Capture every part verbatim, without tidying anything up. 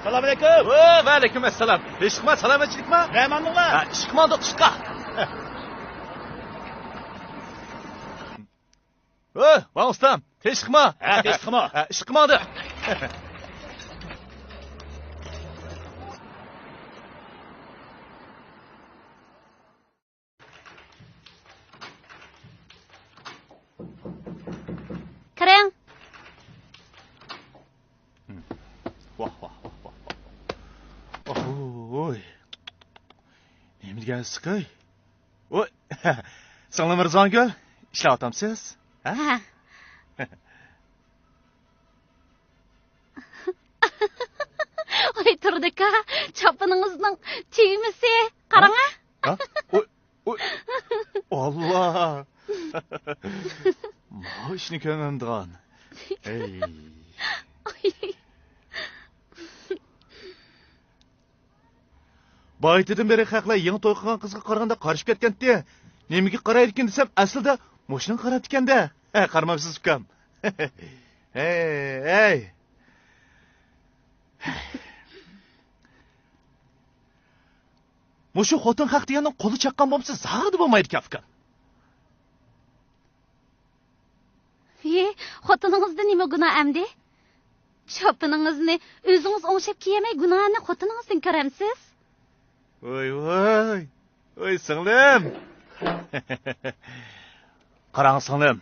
سالام ئەلەيكۇم. ۋە ۋەئەلەيكۇم ئەسسالام. ئىشقما، سالامەتچىلىكما؟ مەمەنمۇ؟ ھە، ئىشقماندۇق، ئىشقا. ۋە، ۋاڭ ئۇستام، تېشىقما. ھە، تېشىقما. ھە، ئىشقماندۇق. كىرىڭ. ۋاھ، ۋاھ، ۋاھ، ۋاھ، ۋاھ. ئوي. نېمە دېگەن ئىسسىقەي؟ ۋوي. سىڭلىم رىزۋانگۈل، ئىشلەۋاتامسىز؟ ھە؟ ھە. ۋوي، تۇردى ئاكا، چاپىنىڭىزنىڭ تۈگمىسى. قاراڭا. ھە؟ ۋوي، ۋوي. ئاللا. ماۋۇ ئىشنى كۆرمەمدىغان. ھەي. بايىتىدىن بېرى خەقلەر يېڭى توي قىلغان قىزغا قارىغاندا قارىشىپ كەتكەنتى. نېمىگە قارايدىكىن دېسەم، ئەسلىدە مۇشۇنىڭغا قاراپتىكەن-دە. ھە، قارىمامسىز ئۇكام؟ ھەي، ھەي. مۇشۇ خوتۇن خەق دېگەننىڭ قولى چاققان بولمىسا زادى بولمايدىكەن ئۇكام. ھى، خوتۇنىڭىزدا نېمە گۇناھ ئەمدى؟ چاپىنىڭىزنى ئۆزىڭىز ئوڭشاپ كىيەلمەي گۇناھنى خوتۇنىڭىزدىن كۆرەمسىز؟ ۋاي، ۋاي، ۋاي سىڭلىم. قاراڭ سىڭلىم،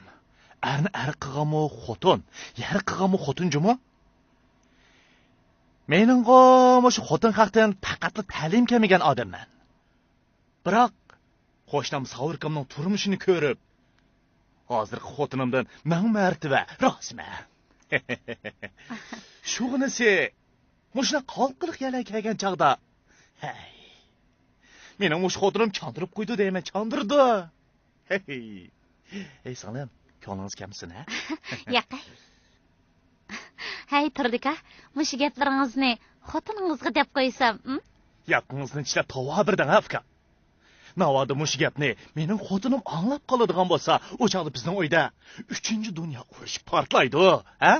ئەرنى ئەر قىلغانمۇ خوتۇن، يەر قىلغانمۇ خوتۇن جۇمۇ. مېنىڭغۇ مۇشۇ خوتۇن خەقتىن پەقەتلا تەلىيىم كەلمىگەن ئادەممەن. بىراق، قوشنام ساۋۇركامنىڭ تۇرمۇشىنى كۆرۈپ، ھازىرقى خوتۇنۇمدىن مىڭ مەرتىۋە رازىمەن. شۇغىنىسى، مۇشۇنداق ھالقىلىق يەرلەرگە كەلگەن چاغدا، ھەي، مېنىڭ مۇشۇ خوتۇنۇم چاندۇرۇپ قويدى دەيمەن، چاندۇردى. ھەي، ھەي، سىڭلىم، كۆڭلىڭىز كەلمىسۇن، ھە؟ ياقەي. ھەي، تۇردى ئاكا، مۇشۇ گەپلىرىڭىزنى خوتۇنىڭىزغا دەپ قويسام، ھىم؟ ياقىڭىزنى چىشلەپ تاۋا بەردىڭ، ھە، ئۇكام؟ ناۋادا مۇشۇ گەپنى مېنىڭ خوتۇنۇم ئاڭلاپ قالىدىغان بولسا، ئۇ چاغدا بىزنىڭ ئۆيدە ئۈچىنچى دۇنيا ئۇرۇشى پارتلايدۇ، ھە؟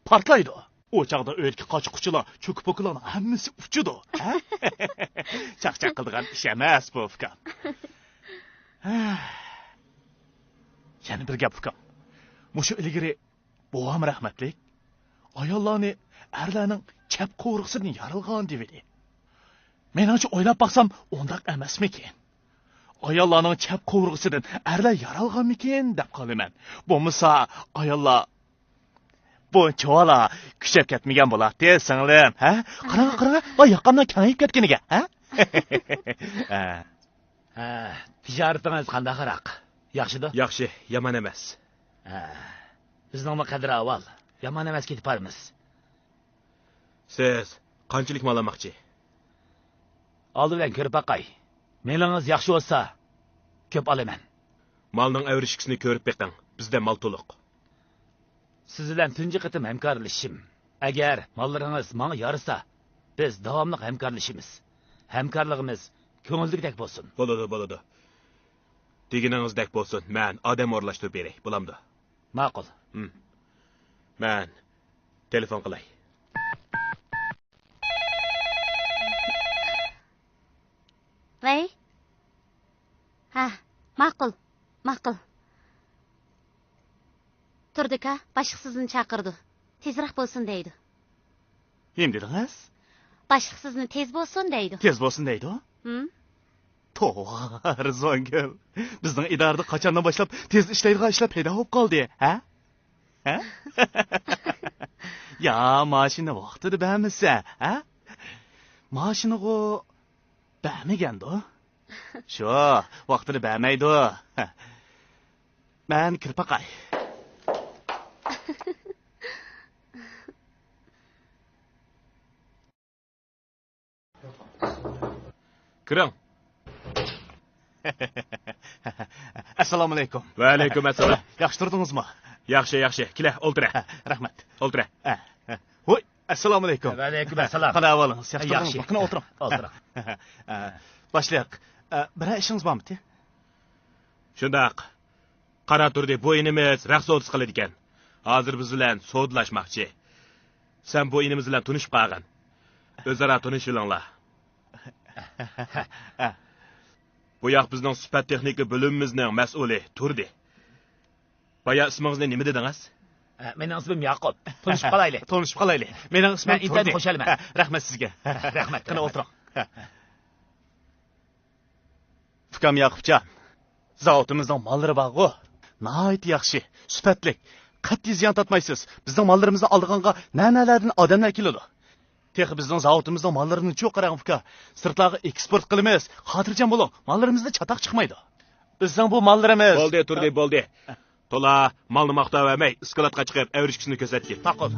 پارتلايدۇ. ئۇ چاغدا ئۆيدىكى قاچا-قۇچىلار، چوكا-پوكىلارنىڭ ھەممىسى ئۇچىدۇ، ھە؟ چاقچاق قىلىدىغان ئىش ئەمەس بۇ، ئۇكام. يەنە بىر گەپ، ئۇكام. مۇشۇ ئىلگىرى بوۋام رەھمەتلىك، ئاياللارنى ئەرلەرنىڭ چەپ قوۋۇرغىسىدىن يارالغان دېۋىدى. مېنىڭچە ئويلاپ باقسام، ئۇنداق ئەمەسمىكىن؟ ئاياللارنىڭ چەپ قوۋۇرغىسىدىن ئەرلەر يارالغانمىكىن دەپ قالىمەن. بولمىسا، ئاياللار بۇ چۇۋالا كۈچەپ كەتمىگەن بولاتتى، سىڭلىم، ھە؟ قاراڭا، قاراڭا، ۋاي ياقامنىڭ كېڭىيىپ كەتكىنىگە، ھە؟ ھە. ھە، تىجارىتىڭىز قانداقراق؟ ياخشىدۇ؟ ياخشى، يامان ئەمەس. ھە، بىزنىڭمۇ قەدىر ئەھۋال يامان ئەمەس، كېتىپ بارىمىز. سىز قانچىلىك مال ئالماقچى؟ ئالدى بىلەن كۆرۈپ باقاي. مېلىڭىز ياخشى بولسا، كۆپ ئالىمەن. مالنىڭ ئەۋرىشكىسىنى كۆرۈپ بېقىڭ، بىزدە مال تولۇق. سىز بىلەن تۇنجى قېتىم ھەمكارلىشىشىم. ئەگەر ماللىرىڭىز ماڭا يارىسا، بىز داۋاملىق ھەمكارلىشىمىز. ھەمكارلىقىمىز كۆڭۈلدىكىدەك بولسۇن. بولىدۇ، بولىدۇ. دېگىنىڭىزدەك بولسۇن، مەن ئادەم ئورۇنلاشتۇرۇپ بېرەي، بولامدۇ؟ ماقۇل. ھىم. مەن تېلېفون قىلاي. ۋەي. ھە، ماقۇل، ماقۇل. تۇردى ئاكا، باشلىق سىزنى چاقىرىدۇ. تېزراق بولسۇن دەيدۇ. نېمە دېدىڭىز؟ باشلىق سىزنى تېز بولسۇن دەيدۇ. تېز بولسۇن دەيدۇ؟ ھىم؟ توۋا، رىزۋانگۈل. بىزنىڭ ئىدارىدە قاچاندىن باشلاپ تېز ئىشلەيدىغان ئىشلار پەيدا بولۇپ قالدى، ھە؟ ھە؟ يا، ماشىنا ۋاقتىدا بەرمىسە، ھە؟ ماشىنىغۇ بەرمىگەندۇ؟ شۇ، ۋاقتىدا بەرمەيدۇ. مەن كىرىپ باقاي. كىرىڭ. ئەسسالامۇئەلەيكۇم. ۋەئەلەيكۇم ئەسسالام. ياخشى تۇردىڭىزمۇ؟ ياخشى، ياخشى. كېلە، ئولتۇرە. رەھمەت. ئولتۇرە. ھوي، ئەسسالامۇئەلەيكۇم. ۋەئەلەيكۇم ئەسسالام. قانداق ئەھۋالىڭىز؟ ياخشى تۇردىڭىزمۇ؟ ياخشى. قېنى ئولتۇرۇڭ. ئولتۇرۇڭ. باشلىق، بىرەر ئىشىڭىز بارمىتى؟ شۇنداق. قارا تۇردى، بۇ ئىنىمىز رەخت سودىسى قىلىدىكەن. ھازىر بىز بىلەن سودىلاشماقچى. سەن بۇ ئىنىمىز بىلەن تونۇشۇپ قالغىن. ئۆزئارا تونۇشۇۋېلىڭلار. بۇ ياق بىزنىڭ سۈپەت تېخنىكا بۆلۈمىمىزنىڭ مەسئۇلى تۇردى. بايا ئىسمىڭىزنى نېمە دېدىڭىز؟ ئە، مېنىڭ ئىسمىم ياقۇپ. تونۇشۇپ قالايلى. تونۇشۇپ قالايلى. مېنىڭ ئىسمىم مەن ئىنتايىن تۇردى. خۇشالمەن. ھە، رەھمەت سىزگە. ھە، رەھمەت، قېنى رەھمەت. ئولتۇرۇڭ. ھە. ئۇكام ياقۇپجان، زاۋۇتىمىزنىڭ ماللىرى بارغۇ، ناھايىتى ياخشى، سۈپەتلىك، قەتئىي زىيان تارتمايسىز. بىزنىڭ ماللىرىمىزنى ئالىدىغانغا نە-نەلەردىن ئادەملەر كېلىدۇ. تېخى بىزنىڭ زاۋۇتىمىزنىڭ ماللىرىنىچۇ قاراڭ، ئۇكا. سىرتلارغا ئېكسپورت قىلىمىز. خاتىرجەم بولۇڭ، ماللىرىمىزدا چاتاق چىقمايدۇ. بىزنىڭ بۇ ماللىرىمىز. بولدى، تۇردى، بولدى. تولا مالنى ماختاۋەرمەي، ئىسكىلاتقا چىقىپ، ئەۋرىشكىسىنى كۆرسەتكىن. ماقۇل.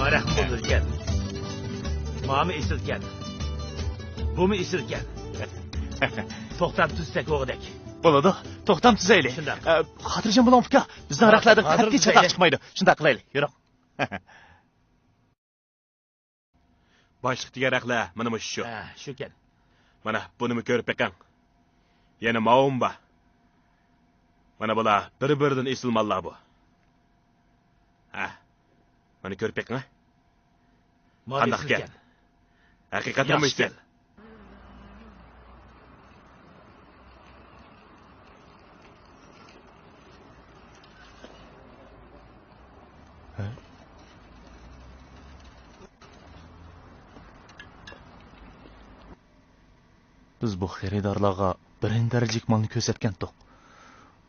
ماراق بولىدىكەن. مامۇ ئېسىلكەن. بۇمۇ ئېسىلكەن. توختام تۈزسەك بولغۇدەك. بولىدۇ. توختام تۈزەيلى. شۇنداق. ئە، خاتىرجەم بولۇڭ، ئۇكا. بىزنىڭ ھازىر، رەخلەردىن ھازىر قەتئىي چاتاق تۈزەيلى. چىقمايدۇ. شۇنداق قىلايلى. يۈرۈڭ. باشلىق دېگەن رەخلە مانا مۇشۇ شۇ. ھە، شۇكەن. مانا بۇنىمۇ كۆرۈپ بېقىڭ. يەنە ماۋۇمۇ بار. مانا بۇلار بىر-بىرىدىن ئېسىل ماللار بۇ. ھە. مانا كۆرۈپ بېقىڭ، ھە. قانداقكەن؟ ھەقىقەتەنمۇ ئېسىل. بىز بۇ خېرىدارلارغا بىرىنچى دەرىجىلىك مالنى كۆرسەتكەنتۇق.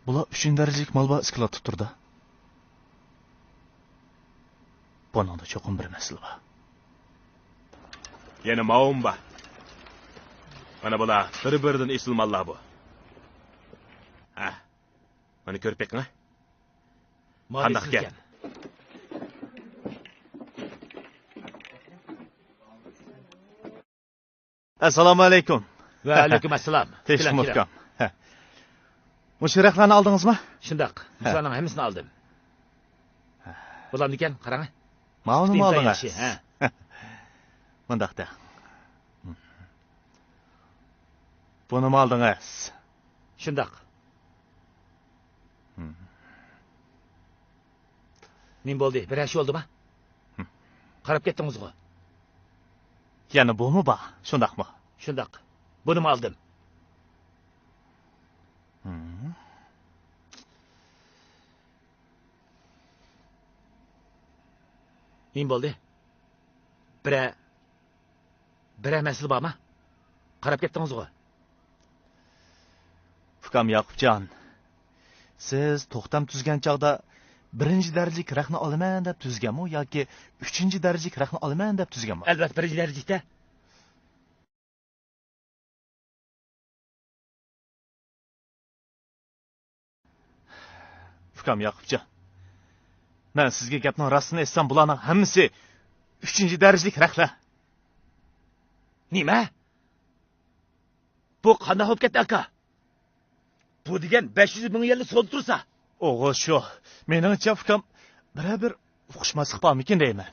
بۇلار ئۈچىنچى دەرىجىلىك مال بار ئىسكىلاتتا تۇردا. بۇنىڭدا چوقۇم بىر مەسىلە بار. يەنە ماۋۇمۇ بار. مانا بۇلار بىر-بىرىدىن ئېسىل ماللار بۇ. ھە. مانا كۆرۈپ بېقىڭ، ھە. قانداقكەن؟ ئەسسالامۇ ئەلەيكۇم. ۋەئەلەيكۇم ئەسسالام. تىنچلىقمۇ ئۇكام؟ ھە. مۇشۇ رەخلەرنى ئالدىڭىزمۇ؟ شۇنداق. ھە. مۇشۇلارنىڭ ھەممىسىنى ئالدىم. بۇلارمىكەن، قاراڭ. ماۋۇنىمۇ ئالدىڭىز؟ ياخشى، ھە. مۇنداق دەڭ. بۇنىمۇ ئالدىڭىز؟ شۇنداق. نېمە بولدى؟ بىرەر ئىش بولدىما؟ قاراپ كەتتىڭىزغۇ؟ يەنە بۇمۇ بار، شۇنداقمۇ؟ شۇنداق. بۇنىمۇ ئالدىم. نېمە بولدى؟ بىرەر، بىرەر مەسىلە بارما؟ قاراپ كەتتىڭىزغۇ؟ ئۇكام ياقۇپجان، سىز توختام تۈزگەن چاغدا بىرىنچى دەرىجىلىك رەخنە ئالىمەن دەپ تۈزگەنمۇ ياكى ئۈچىنچى دەرىجىلىك رەخنە ئالىمەن دەپ تۈزگەنمۇ؟ ئەلۋەتتە، بىرىنچى دەرىجىلىكتە. ئۇكام ياقۇپجان، مەن سىزگە گەپنىڭ راستىنى ئېيتسام، بۇلارنىڭ ھەممىسى ئۈچىنچى دەرىجىلىك رەخلە. نېمە؟ بۇ قانداق بولۇپ كەتتى، ئاكا؟ بۇ دېگەن بەش يۈز مىڭ يۈەنلىك سودا تۇرسا. ئوغۇز شۇ. مېنىڭچە ئۇكام بىرەر بىر ئۇقۇشماسلىق بارمىكىن دەيمەن.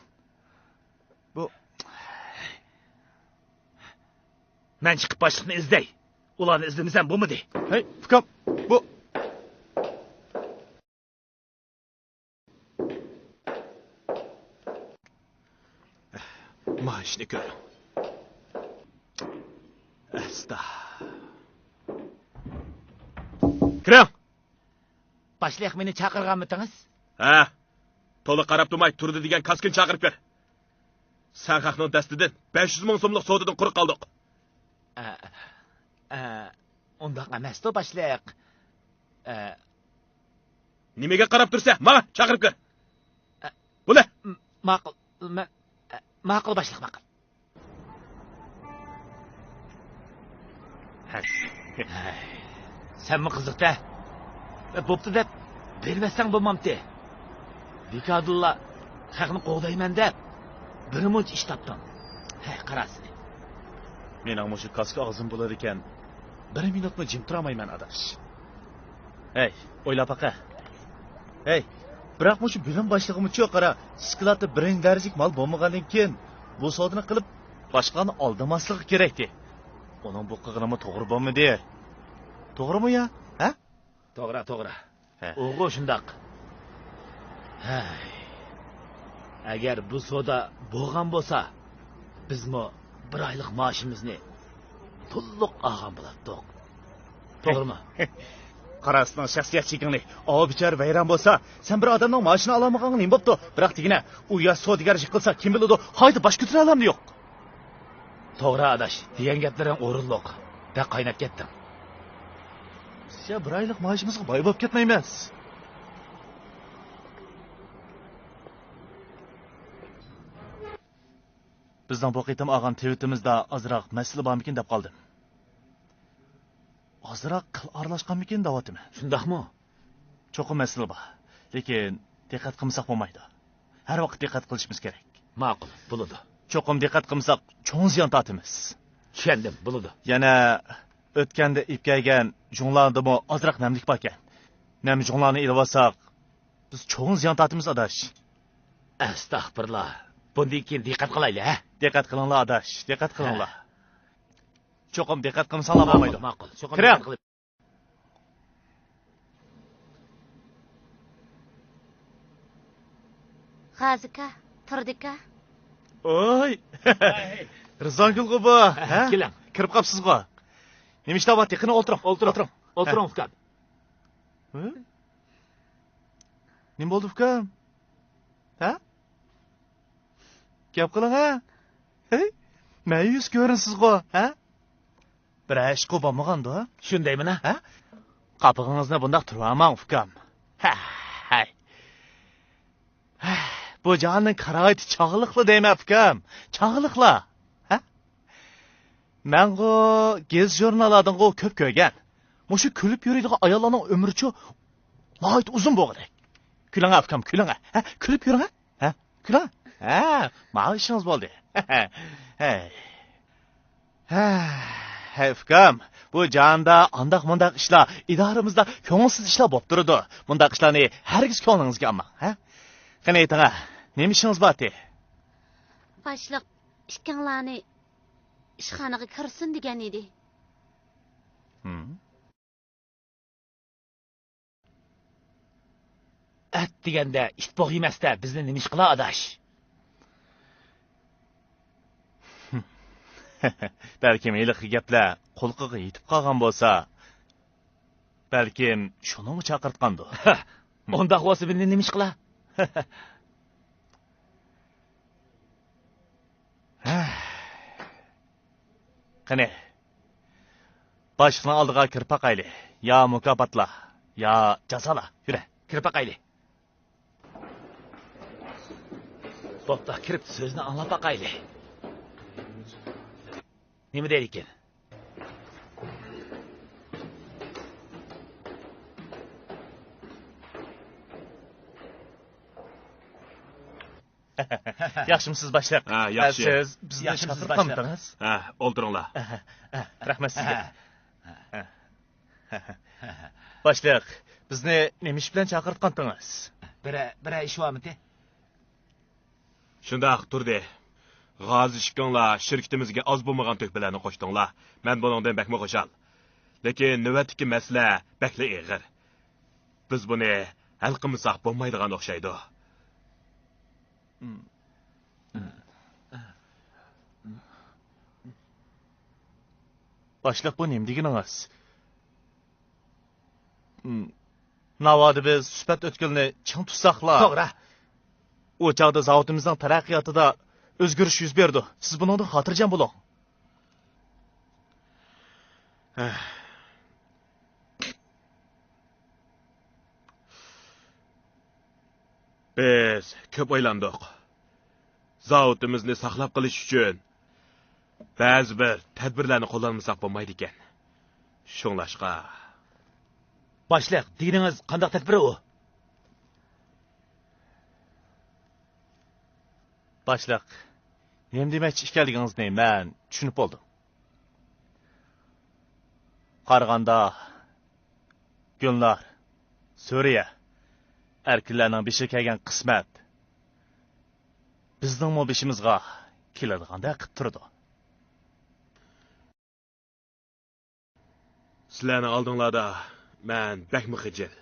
بۇ مەن چىقىپ باشلىقنى ئىزدەي. ئۇلارنى ئىزدىمىسەم بولمىدى. ھەي، ئۇكام، بۇ. مايىشنى كۆرۈڭ. ئەستا. كىرىڭ! باشلىق، مېنى چاقىرغانمىتىڭىز؟ ھە. تولا قاراپ تۇرماي، تۇردى دېگەن كاسكىنى چاقىرىپ كىر. سەن خەقنىڭ دەستىدىن بەش يۈز مىڭ سوملۇق سودىدىن قۇرۇق قالدۇق. ئە، ئە، ئۇنداق ئەمەستۇ، باشلىق. ئە. نېمىگە قاراپ تۇرسەن؟ ماڭا چاقىرىپ كىر. ئە، بولە. م-، ماقۇل، مە-، ئە، ماقۇل، باشلىق، ماقۇل. ھەي، سەنمۇ قىزىق-دە. بوپتۇ دەپ بېرىۋەتسەڭ بولمامتى؟ بىكاردىنلا خەقنى قوغدايمەن دەپ بىرمۇنچە ئىش تاپتىڭ. ھەي، قارا سېنى. مېنىڭ مۇشۇ كاسكا ئاغزىم بولىدىكەن، بىر مىنۇتمۇ جىم تۇرالمايمەن، ئاداش. ھەي، ئويلاپ باقە. ھەي، بىراق مۇشۇ بۆلۈم باشلىقىمۇچۇ، قارا، سكلاتتا بىرىنچى دەرىجىلىك مال بولمىغاندىن كېيىن، بۇ سودىنى قىلىپ، باشقىلارنى ئالدىماسلىقى كېرەكتى. ئۇنىڭ بۇ قىلغىنىمۇ توغرا بولمىدى. توغرىمۇ يا؟ ھە؟ توغرا، توغرا. ھە. ئۇغۇ شۇنداق. ھەي. ئەگەر بۇ سودا بولغان بولسا، بىزمۇ بىر ئايلىق مائاشىمىزنى تولۇق ئالغان بولاتتۇق. توغرىمۇ؟ قارا سېنىڭ شەخسىيەتچىلىكىڭنى. ئاۋۇ بىچارە ۋەيران بولسا، سەن بىر ئادەمنىڭ مائاشىنى ئالالمىغانغا نېمە بوپتۇ؟ بىراق دېگىنە، ئۇ ياش سودىگەر يىقىلسا، كىم بىلىدۇ، قايتا باش كۆتۈرەلەمدۇ يوق؟ توغرا، ئاداش، دېگەن گەپلىرىڭ ئورۇنلۇق. بەك قايناپ كەتتىڭ. بىز يا بىر ئايلىق مائاشىمىزغا باي بولۇپ كەتمەيمىز. بىزنىڭ بۇ قېتىم ئالغان تىۋىتىمىزدا ئازراق مەسىلە بارمىكىن دەپ قالدىم. ئازراق قىل ئارىلاشقانمىكىن دەۋاتىمەن. شۇنداقمۇ؟ چوقۇم مەسىلە بار. لېكىن دىققەت قىلمىساق بولمايدۇ. ھەر ۋاقىت دىققەت قىلىشىمىز كېرەك. ماقۇل، بولىدۇ. چوقۇم دىققەت قىلمىساق، چوڭ زىيان تارتىمىز. چۈشەندىم، بولىدۇ. يەنە ئۆتكەندە ئېلىپ كەلگەن جۇڭلاردىمۇ ئازراق نەملىك باركەن. نەم جۇڭلارنى ئېلىۋالساق، بىز چوڭ زىيان تارتىمىز، ئاداش. ئەستەغپۇرۇللا. بۇندىن كېيىن دىققەت قىلايلى، ھە؟ دىققەت قىلىڭلار، ئاداش، دىققەت قىلىڭلار. ھە. چوقۇم دىققەت قىلمىساڭلار بولمايدۇ. ماقۇل، ماقۇل. چوقۇم كىرىڭ. دىققەت قىلىپ. غازىكا، تۇردىكا. ئوي! رىزۋانگۈلغۇ بۇ، ھە؟ كېلىڭ. كىرىپ قاپسىزغۇ. نېمە ئىشلار بار؟ قېنى ئولتۇرۇڭ. ئولتۇرۇڭ. ئولتۇرۇڭ، ھە. ئولتۇرۇڭ، ئۇكام. ھە؟ نېمە بولدى، ئۇكام؟ ھە؟ گەپ قىلىڭ، ھە؟ ھەي، مەيۈس كۆرۈنىسىزغۇ، ھە؟ بىرەر ئىشقۇ بولمىغاندۇ؟ شۇندايمىنا؟ ھە؟ قاپىقىڭىزنى بۇنداق تۇرۇۋالماڭ، ئۇكام. ھە، ھەي. ھە، بۇ جاھاننىڭ كاراۋىتى چاغلىقلا دەيمەن، ئۇكام. چاغلىقلا. ھە؟ مەنغۇ گېزىت ژۇرناللاردىنغۇ كۆپ كۆرگەن. مۇشۇ كۈلۈپ يۈرىدىغان ئاياللارنىڭ ئۆمرىچۇ ناھايىتى ئۇزۇن بولغۇدەك. كۈلۈڭە، ئۇكام، كۈلۈڭە. ھە، كۈلۈپ يۈرۈڭە. ھە، كۈلۈڭە. ھە، ماۋۇ ئىشىڭىز بولدى. ھەي. ھە، ھەي، ئۇكام، بۇ جاھاندا ئانداق-مۇنداق ئىشلار، ئىدارىمىزدا كۆڭۈلسىز ئىشلار بولۇپ تۇرىدۇ. مۇنداق ئىشلارنى ھەرگىز كۆڭلىڭىزگە ئالماڭ، ھە؟ قېنى ئېيتىڭە، نېمە ئىشىڭىز بار ئىدى؟ باشلىق ئىككىڭلارنى ئىشخانىغا كىرسۇن دېگەن ئىدى. ھىم. ئەت دېگەندە ئىت بوغ يېمەستە، بىزنى نېمە ئىش قىلا، ئاداش؟ بەلكىم ھېلىقى گەپلەر قۇلىقىغا يېتىپ قالغان بولسا، بەلكىم شۇنىڭغا چاقىرتقاندۇ. ئۇنداق بولسا، بىزنى نېمە ئىش قىلا؟ قېنى، باشلىقنىڭ ئالدىغا كىرىپ باقايلى. يا مۇكاپاتلار، يا جازالار. يۈرە، كىرىپ باقايلى. بوپتۇ، كىرىپ سۆزنى ئاڭلاپ باقايلى. نېمە دەيدىكىن؟ ياخشىمۇسىز، باشلىق؟ ھە، ياخشى. سىز بىزنى ياخشىمۇسىز، باشلىق؟ چاقىرتقانمىدىڭىز؟ ھە، ئولتۇرۇڭلار. ھە، ھە، ھە. رەھمەت سىزگە. ھە. باشلىق، بىزنى نېمە ئىش بىلەن چاقىرتقانتىڭىز؟ بىرەر، بىرەر ئىش بارمىدى؟ شۇنداق، تۇردى. غازى ئىككىڭلار شىركىتىمىزگە ئاز بولمىغان تۆھپىلەرنى قوشتۇڭلار. مەن بۇنىڭدىن بەكمۇ خۇشال. لېكىن نۆۋەتتىكى مەسىلە بەكلا ئېغىر. بىز بۇنى ھەل قىلمىساق بولمايدىغان ئوخشايدۇ. باشلىق، بۇ نېمە دېگىنىڭىز؟ ناۋادا بىز سۈپەت ئۆتكىلىنى چىڭ تۇتساقلا، توغرا، ئۇ چاغدا زاۋۇتىمىزنىڭ تەرەققىياتىدا ئۆزگىرىش يۈز بېرىدۇ. سىز بۇنىڭدىن خاتىرجەم بولۇڭ. بىز كۆپ ئويلاندۇق. زاۋۇتىمىزنى ساقلاپ قېلىش ئۈچۈن بەزى بىر تەدبىرلەرنى قوللانمىساق بولمايدىكەن. شۇڭلاشقا. باشلىق، دېگىنىڭىز قانداق تەدبىر ئۇ؟ باشلىق، نېمە دېمەكچى ئىكەنلىكىڭىزنى مەن چۈشىنىپ بولدۇم. قارىغاندا، گۈلنار، سۈرىيە، ئەركىنلەرنىڭ بېشىغا كەلگەن قىسمەت بىزنىڭمۇ بېشىمىزغا كېلىدىغاندەك قىلىپ تۇرىدۇ. سىلەرنىڭ ئالدىڭلاردا مەن بەكمۇ خىجىل.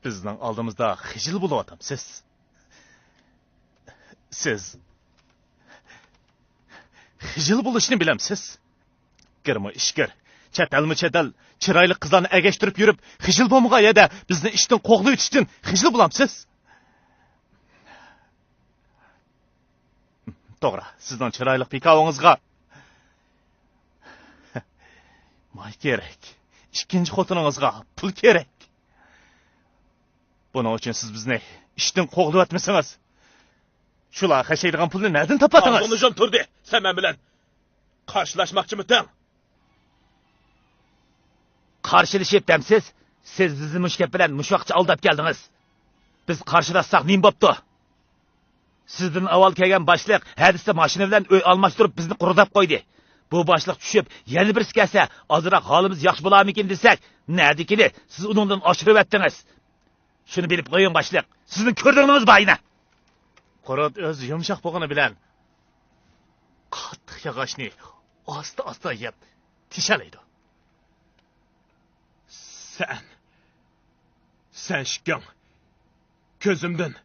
بىزنىڭ ئالدىمىزدا خىجىل بولۇۋاتامسىز؟ سىز خىجىل بولۇشنى بىلەمسىز؟ گىرمۇ ئىچكىر، چەت ئەلمۇ چەت ئەل، چىرايلىق قىزلارنى ئەگەشتۈرۈپ يۈرۈپ، خىجىل بولمىغان يەردە بىزنى ئىشتىن قوغلىۋېتىشتىن خىجىل بولامسىز؟ توغرا، سىزنىڭ چىرايلىق پىكاۋىڭىزغا ماي كېرەك، ئىككىنچى خوتۇنىڭىزغا پۇل كېرەك. بۇنىڭ ئۈچۈن سىز بىزنى ئىشتىن قوغلىۋەتمىسىڭىز، شۇلار خەجلەيدىغان پۇلنى نەدىن تاپاتىڭىز؟ ئاغزىڭنى يۇم، تۇردى. سەن مەن بىلەن قارشىلاشماقچىمىتىڭ؟ قارشىلىشىپ دەمسىز؟ سىز بىزنى مۇشۇ گەپ بىلەن مۇشۇ ۋاقىتقىچە ئالداپ كەلدىڭىز. بىز قارشىلاشساق نېمە بوپتۇ؟ سىزدىن ئاۋۋال كەلگەن باشلىق ھەدىسىدە ماشىنا بىلەن ئۆي ئالماشتۇرۇپ بىزنى قۇرۇقداپ قويدى. بۇ باشلىق چۈشۈپ يەنە بىرسى كەلسە ئازراق ھالىمىز ياخشى بولارمىكىن دېسەك، نەدىكىنى سىز ئۇنىڭدىن ئاشۇرۇۋەتتىڭىز. شۇنى بىلىپ قويۇڭ باشلىق، سىزنىڭ كۆرىدىغىنىڭىز بار يەنە. قۇرت ئۆزى يۇمشاق بولغىنى بىلەن قاتتىق ياغاچنى ئاستا-ئاستا يەپ تېشەلەيدۇ. سەن، سەن ئىككىڭ كۆزۈمدىن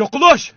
يوقىلىش!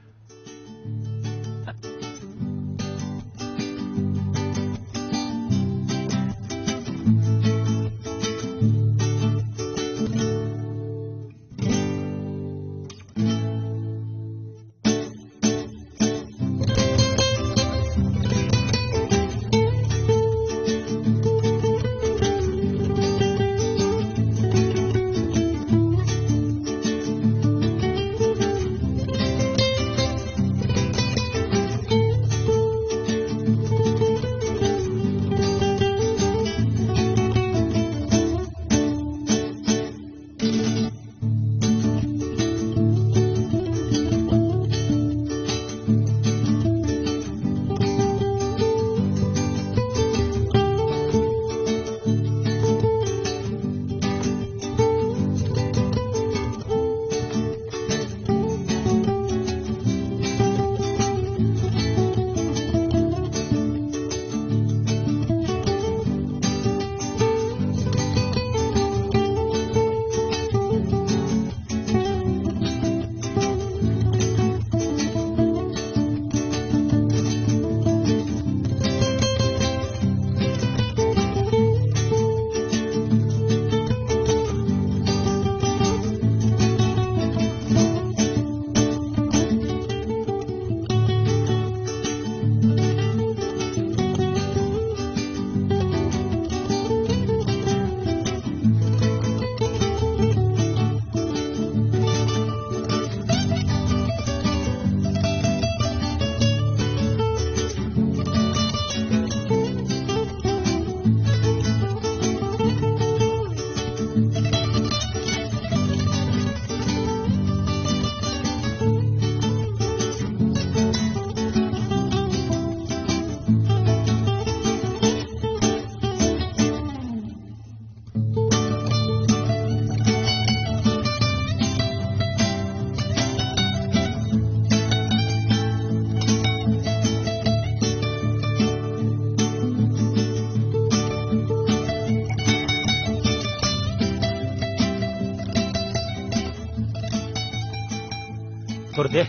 تۇردى.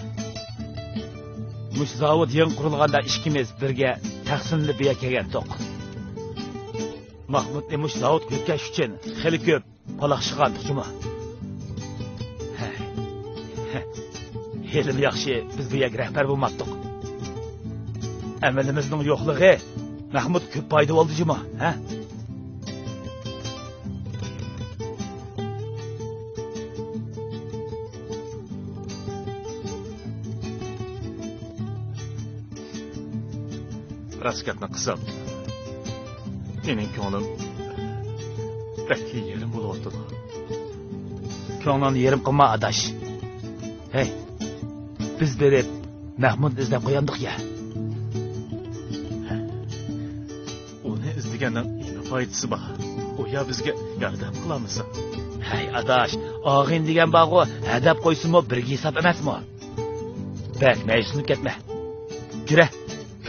مۇشۇ زاۋۇت يېڭى قۇرۇلغاندا ئىككىمىز بىرگە تەخسىملىنىپ بۇ يەرگە كەلگەنتۇق. ماخمۇتنى مۇشۇ زاۋۇتقا يۆتكەش ئۈچۈن خېلى كۆپ پالاقشىغانتۇق جۇمۇ. ھە. ھېلىمۇ ياخشى، بىز بۇ يەرگە رەھبەر بولماپتۇق. ئەمىلىمىزنىڭ يوقلۇقى مەخمۇت كۆپ پايدا بولدى جۇمۇ، ھە؟ راست گەپنى قىلسام، مېنىڭ كۆڭلۈم بەك يېرىم بولۇۋاتىدۇ. كۆڭلۈڭنى يېرىم قىلما، ئاداش. ھەي، بىز بېرىپ مەخمۇتنى ئىزدەپ قويامدۇق يا. ئۇنى ئىزدىگەننىڭ نېمە پايدىسى بار؟ ئۇ يا بىزگە ياردەم قىلالمىسا؟ ھەي، ئاداش، ئاغىنە دېگەن بارغۇ، ھەدەپ قويسىمۇ بىرگە ھېساب ئەمەسمۇ؟ بەك مەيۈسلىنىپ كەتمە. يۈرە،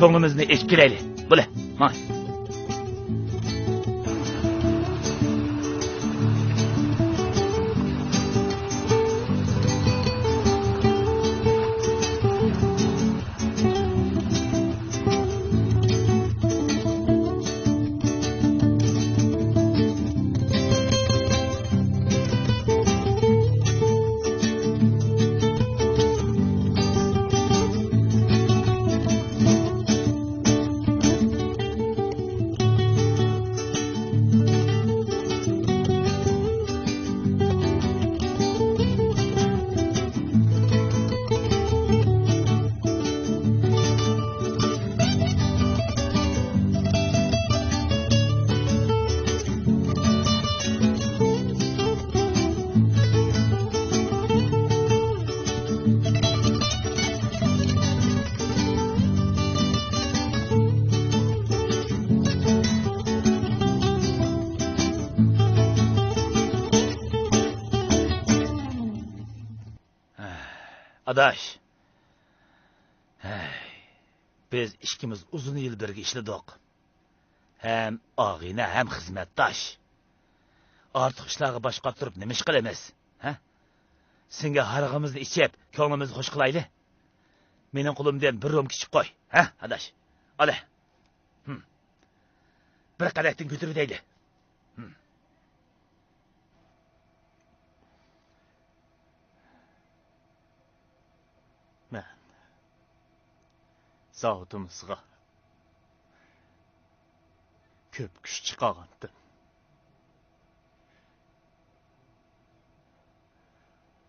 كۆڭلىمىزنى ئېچىپ كېلەيلى. بولە، ماڭ. ئاداش، ھەي، بىز ئىككىمىز ئۇزۇن يىل بىرگە ئىشلىدۇق. ھەم ئاغىنە، ھەم خىزمەتداش. ئارتۇق ئىشلارغا باش قاتۇرۇپ نېمە ئىش قىلىمىز، ھە؟ سەنگە ھارىقىمىزنى ئىچىپ، كۆڭلىمىزنى خوش قىلايلى. مېنىڭ قولۇمدىن بىر رومكا ئىچىپ قوي، ھە، ئاداش؟ ئالە. ھىم. بىر قەدەھتىن كۆتۈرۈۋېتەيلى. ھىم. مەن زاۋۇتىمىزغا كۆپ كۈچ چىقارغانتىم.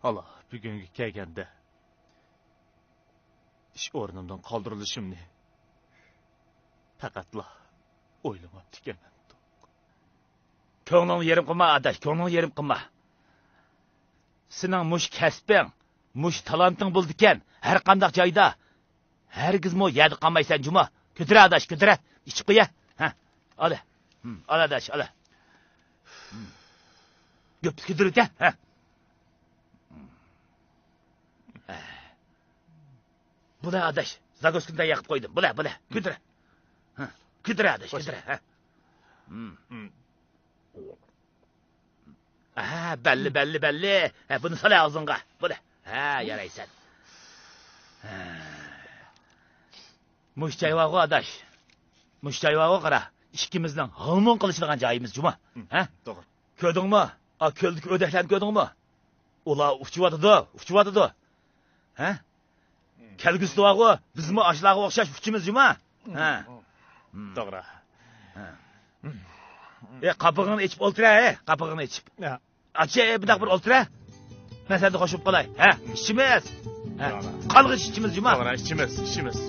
ھالا بۈگۈنگە كەلگەندە، ئىش ئورنۇمدىن قالدۇرۇلۇشۇمنى پەقەتلا ئويلىماپتىكەنمەن. كۆڭلۈڭنى يېرىم قىلما، ئاداش، كۆڭلۈڭنى يېرىم قىلما. سېنىڭ مۇشۇ كەسپىڭ، مۇشۇ تالانتىڭ بولىدىكەن، ھەر قانداق جايدا، ھەرگىزمۇ يەردە قالمايسەن جۇمۇ. كۆتۈرە، ئاداش، كۆتۈرە. ئىچىپ قويە. ھە. ئالە. ھىم، ئال، ئاداش، ئالە. ھىم. گۆپنى كۆتۈرۈۋېتە. ھە. ھىم. بۇلە، ئاداش، زاگوسكىنى تەييار قىلىپ قويدۇم. بۇلە، بۇلە. كۆتۈرە. ھە. كۆتۈرە، ئاداش، كۆتۈرە. ھە. ھىم. ھىم. ھە، بەللى، بەللى، بەللى. ھە، بۇنى سالە ئاغزىڭغا. بۇنى. ھە، يارايسەن. ھە. مۇشۇ جاي بارغۇ، ئاداش. مۇشۇ جاي بارغۇ، قارا. ئىككىمىزنىڭ ھالمۇڭ قىلىشىدىغان جايىمىز جۇمۇ. ھە؟ توغرا. كۆردۈڭمۇ؟ ئا، كۆلدىكى ئۆردەكلەرنى كۆردۈڭمۇ؟ ئۇلار ئۇچۇۋاتىدۇ، ئۇچۇۋاتىدۇ. ھە؟ كەلگۈسىدە بارغۇ، بىزمۇ ئاشۇلارغا ئوخشاش ئۇچىمىز جۇمۇ. ھە. توغرا. ھە. ئە، قاپىقىڭنى ئېچىپ ئولتۇرە، ئە، قاپىقىڭنى ئېچىپ. ئاچە، ئە، بۇنداق بىر ئولتۇرە. مەن سەندىن خوش بولۇپ قالاي. ھە، ئىچىمىز. ھە. قانغىچە ئىچىمىز جۇمۇ. توغرا، ئىچىمىز، ئىچىمىز.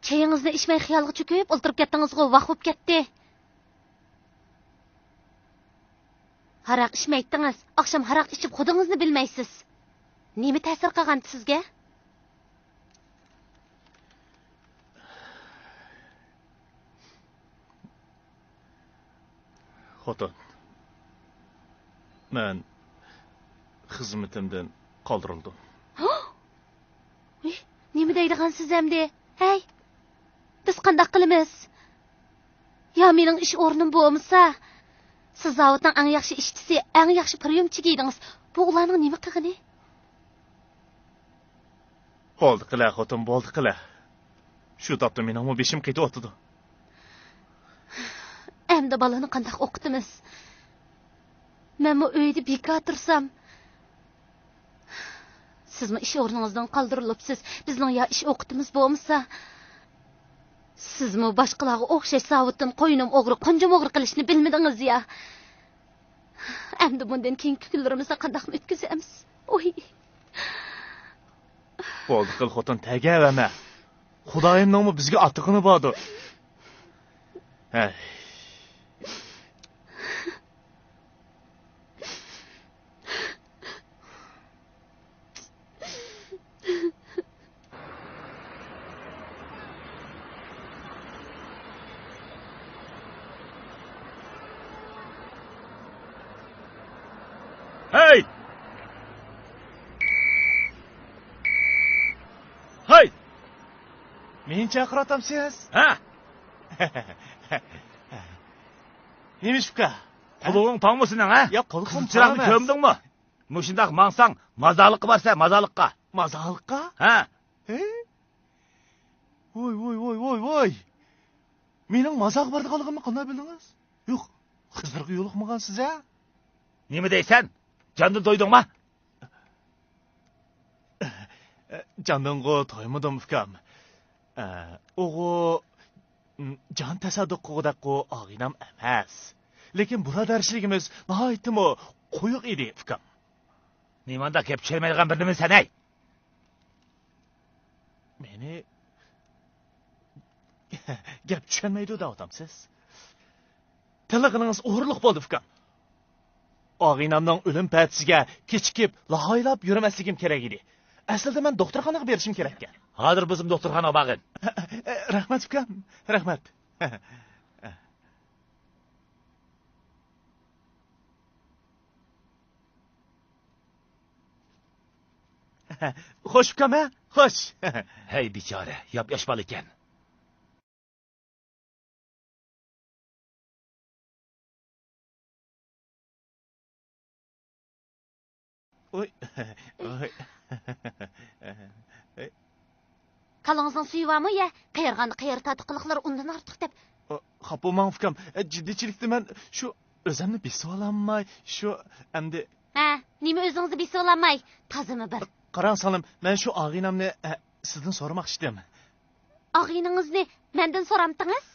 چېيىڭىزنى ئىچمەي خىيالغا چۆكۈپ ئولتۇرۇپ كەتتىڭىزغۇ، ۋاھ بوپ كەتتى. ھاراق ئىچمەيتتىڭىز، ئاخشام ھاراق ئىچىپ خۇدىڭىزنى بىلمەيسىز. نېمە تەسىر قىلغانتى سىزگە؟ خوتۇن، مەن خىزمىتىمدىن قالدۇرۇلدۇم. ھە؟ ئۇي، نېمە دەيدىغانسىز ئەمدى؟ ھەي، بىز قانداق قىلىمىز؟ يا مېنىڭ ئىش ئورنۇم بولمىسا، سىز زاۋۇتنىڭ ئەڭ ياخشى ئىشچىسى، ئەڭ ياخشى پرىيومچىكى ئىدىڭىز. بۇ ئۇلارنىڭ نېمە قىلغىنى؟ بولدى قىلە، خوتۇن، بولدى قىلە. شۇ تاپتا مېنىڭمۇ بېشىم قېتىۋاتىدۇ. ئەمدى بالىنى قانداق ئوقۇتىمىز؟ مەنمۇ ئۆيدە بىكار تۇرسام، سىزمۇ ئىش ئورنىڭىزدىن قالدۇرۇلۇپسىز. بىزنىڭ يا ئىش ئوقۇتىمىز بولمىسا، سىزمۇ باشقىلارغا ئوخشاش زاۋۇتتىن قوينۇم ئوغرى، قونجۇم ئوغرى قىلىشنى بىلمىدىڭىز يا. ئەمدى بۇندىن كېيىنكى كۈنلىرىمىزنى قانداقمۇ ئۆتكۈزەمىز؟ ئۇي. بولدى قىل خوتۇن، تەگەۋەرمە. خۇدايىمنىڭمۇ بىزگە ئاتىغىنى باردۇر. ھەي. ھەي! ھەي! مېنى چاقىرىۋاتامسىز؟ ھە! نېمىش ئۇكا؟ قۇلىقىڭ پاڭمۇ سېنىڭ، ھە؟ ياق، قۇلىقىم قىزىل چىراغنى پاڭ ئەمەس. كۆردۈڭمۇ؟ مۇشۇنداق ماڭساڭ، مازارلىققا بارىسەن، مازارلىققا. مازارلىققا؟ ھە. ھە؟ ۋوي، ۋوي، ۋوي، ۋوي، ۋوي. مېنىڭ مازارغا بارىدىغانلىقىمنى قانداق بىلدىڭىز؟ يوق، خىزىرغا يولۇقمىغانسىز ھە؟ نېمە دەيسەن؟ جاندىن تويدۇڭما؟ جاندىنغۇ تويمىدىم، ئۇكام. ئە، ئۇغۇ، م، جان تەسەددۇق قىلغۇدەكقۇ ئاغىنەم ئەمەس. لېكىن بۇرادەرچىلىكىمىز ناھايىتىمۇ قويۇق ئىدى، ئۇكام. نېمانداق گەپ چۈشەنمەيدىغان بىر نېمە سەن، ھەي؟ مېنى گەپ چۈشەنمەيدۇ دەۋاتامسىز؟ تىللىغىنىڭىز ئورۇنلۇق بولدى، ئۇكام. ئاغىنەمنىڭ ئۆلۈم پەتىسىگە كېچىكىپ، لاھايلاپ يۈرمەسلىكىم كېرەك ئىدى. ئەسلىدە مەن دوختۇرخانىغا بېرىشىم كېرەككەن. ھازىر بىزمۇ دوختۇرخانىغا بارغىن. رەھمەت، ئۇكام. رەھمەت. خوش ئۇكام، ھە؟ خوش. ھەي بىچارە، ياپياش بالا ئىكەن. ئوي. ئوي. كالىڭىزنىڭ سۈيى بارمۇ يە؟ قېرىغاندا قېرى تارتۇق قىلىقلار ئۇندىن ئارتۇق دەپ. ئا، خاپا بولماڭ ئۇكام. ئە، جىددىيچىلىكتە مەن شۇ ئۆزۈمنى بېسىۋالالماي، شۇ ئەمدى. ھە، نېمە ئۆزىڭىزنى بېسىۋالالماي؟ تازىمۇ بىر. قاراڭ سىڭلىم، مەن شۇ ئاغىنەمنى، ئە، سىزدىن سورىماقچىدىم. ئاغىنىڭىزنى مەندىن سورامتىڭىز؟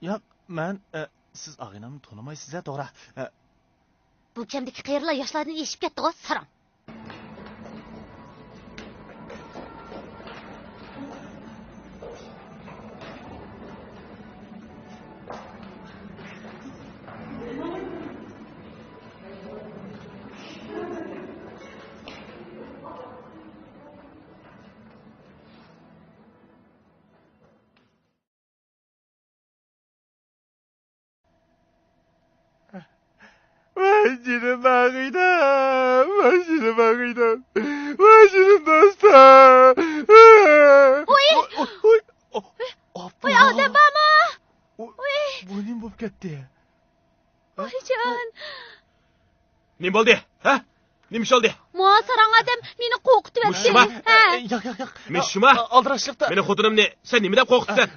ياق، مەن، ئە، سىز ئاغىنەمنى تونۇمايسىز ھە، توغرا. ئە، بۇ كەمدىكى قېرىلار ياشلاردىن ئېشىپ كەتتىغۇ، ساراڭ. ۋاي جېنىم ئاغىنەم، ۋاي جېنىم ئاغىنەم، ۋاي جېنىم دوستۇم. ۋوي! ۋوي، ۋوي، ۋوي، ئاپا! ۋوي، ئادەم بارمۇ؟ ۋوي، ۋوي! بۇ نېمە بولۇپ كەتتى؟ ۋايجان! نېمە بولدى؟ ھە؟ نېمە ئىش بولدى؟ ماۋۇ ساراڭ ئادەم مېنى قورقۇتۇۋەتتى. مۇشۇما؟ ھە. ياق، ياق، ياق. مۇشۇما؟ ئالدىراشلىقتا. مېنىڭ خوتۇنۇمنى سەن نېمە دەپ قورقۇتىسەن؟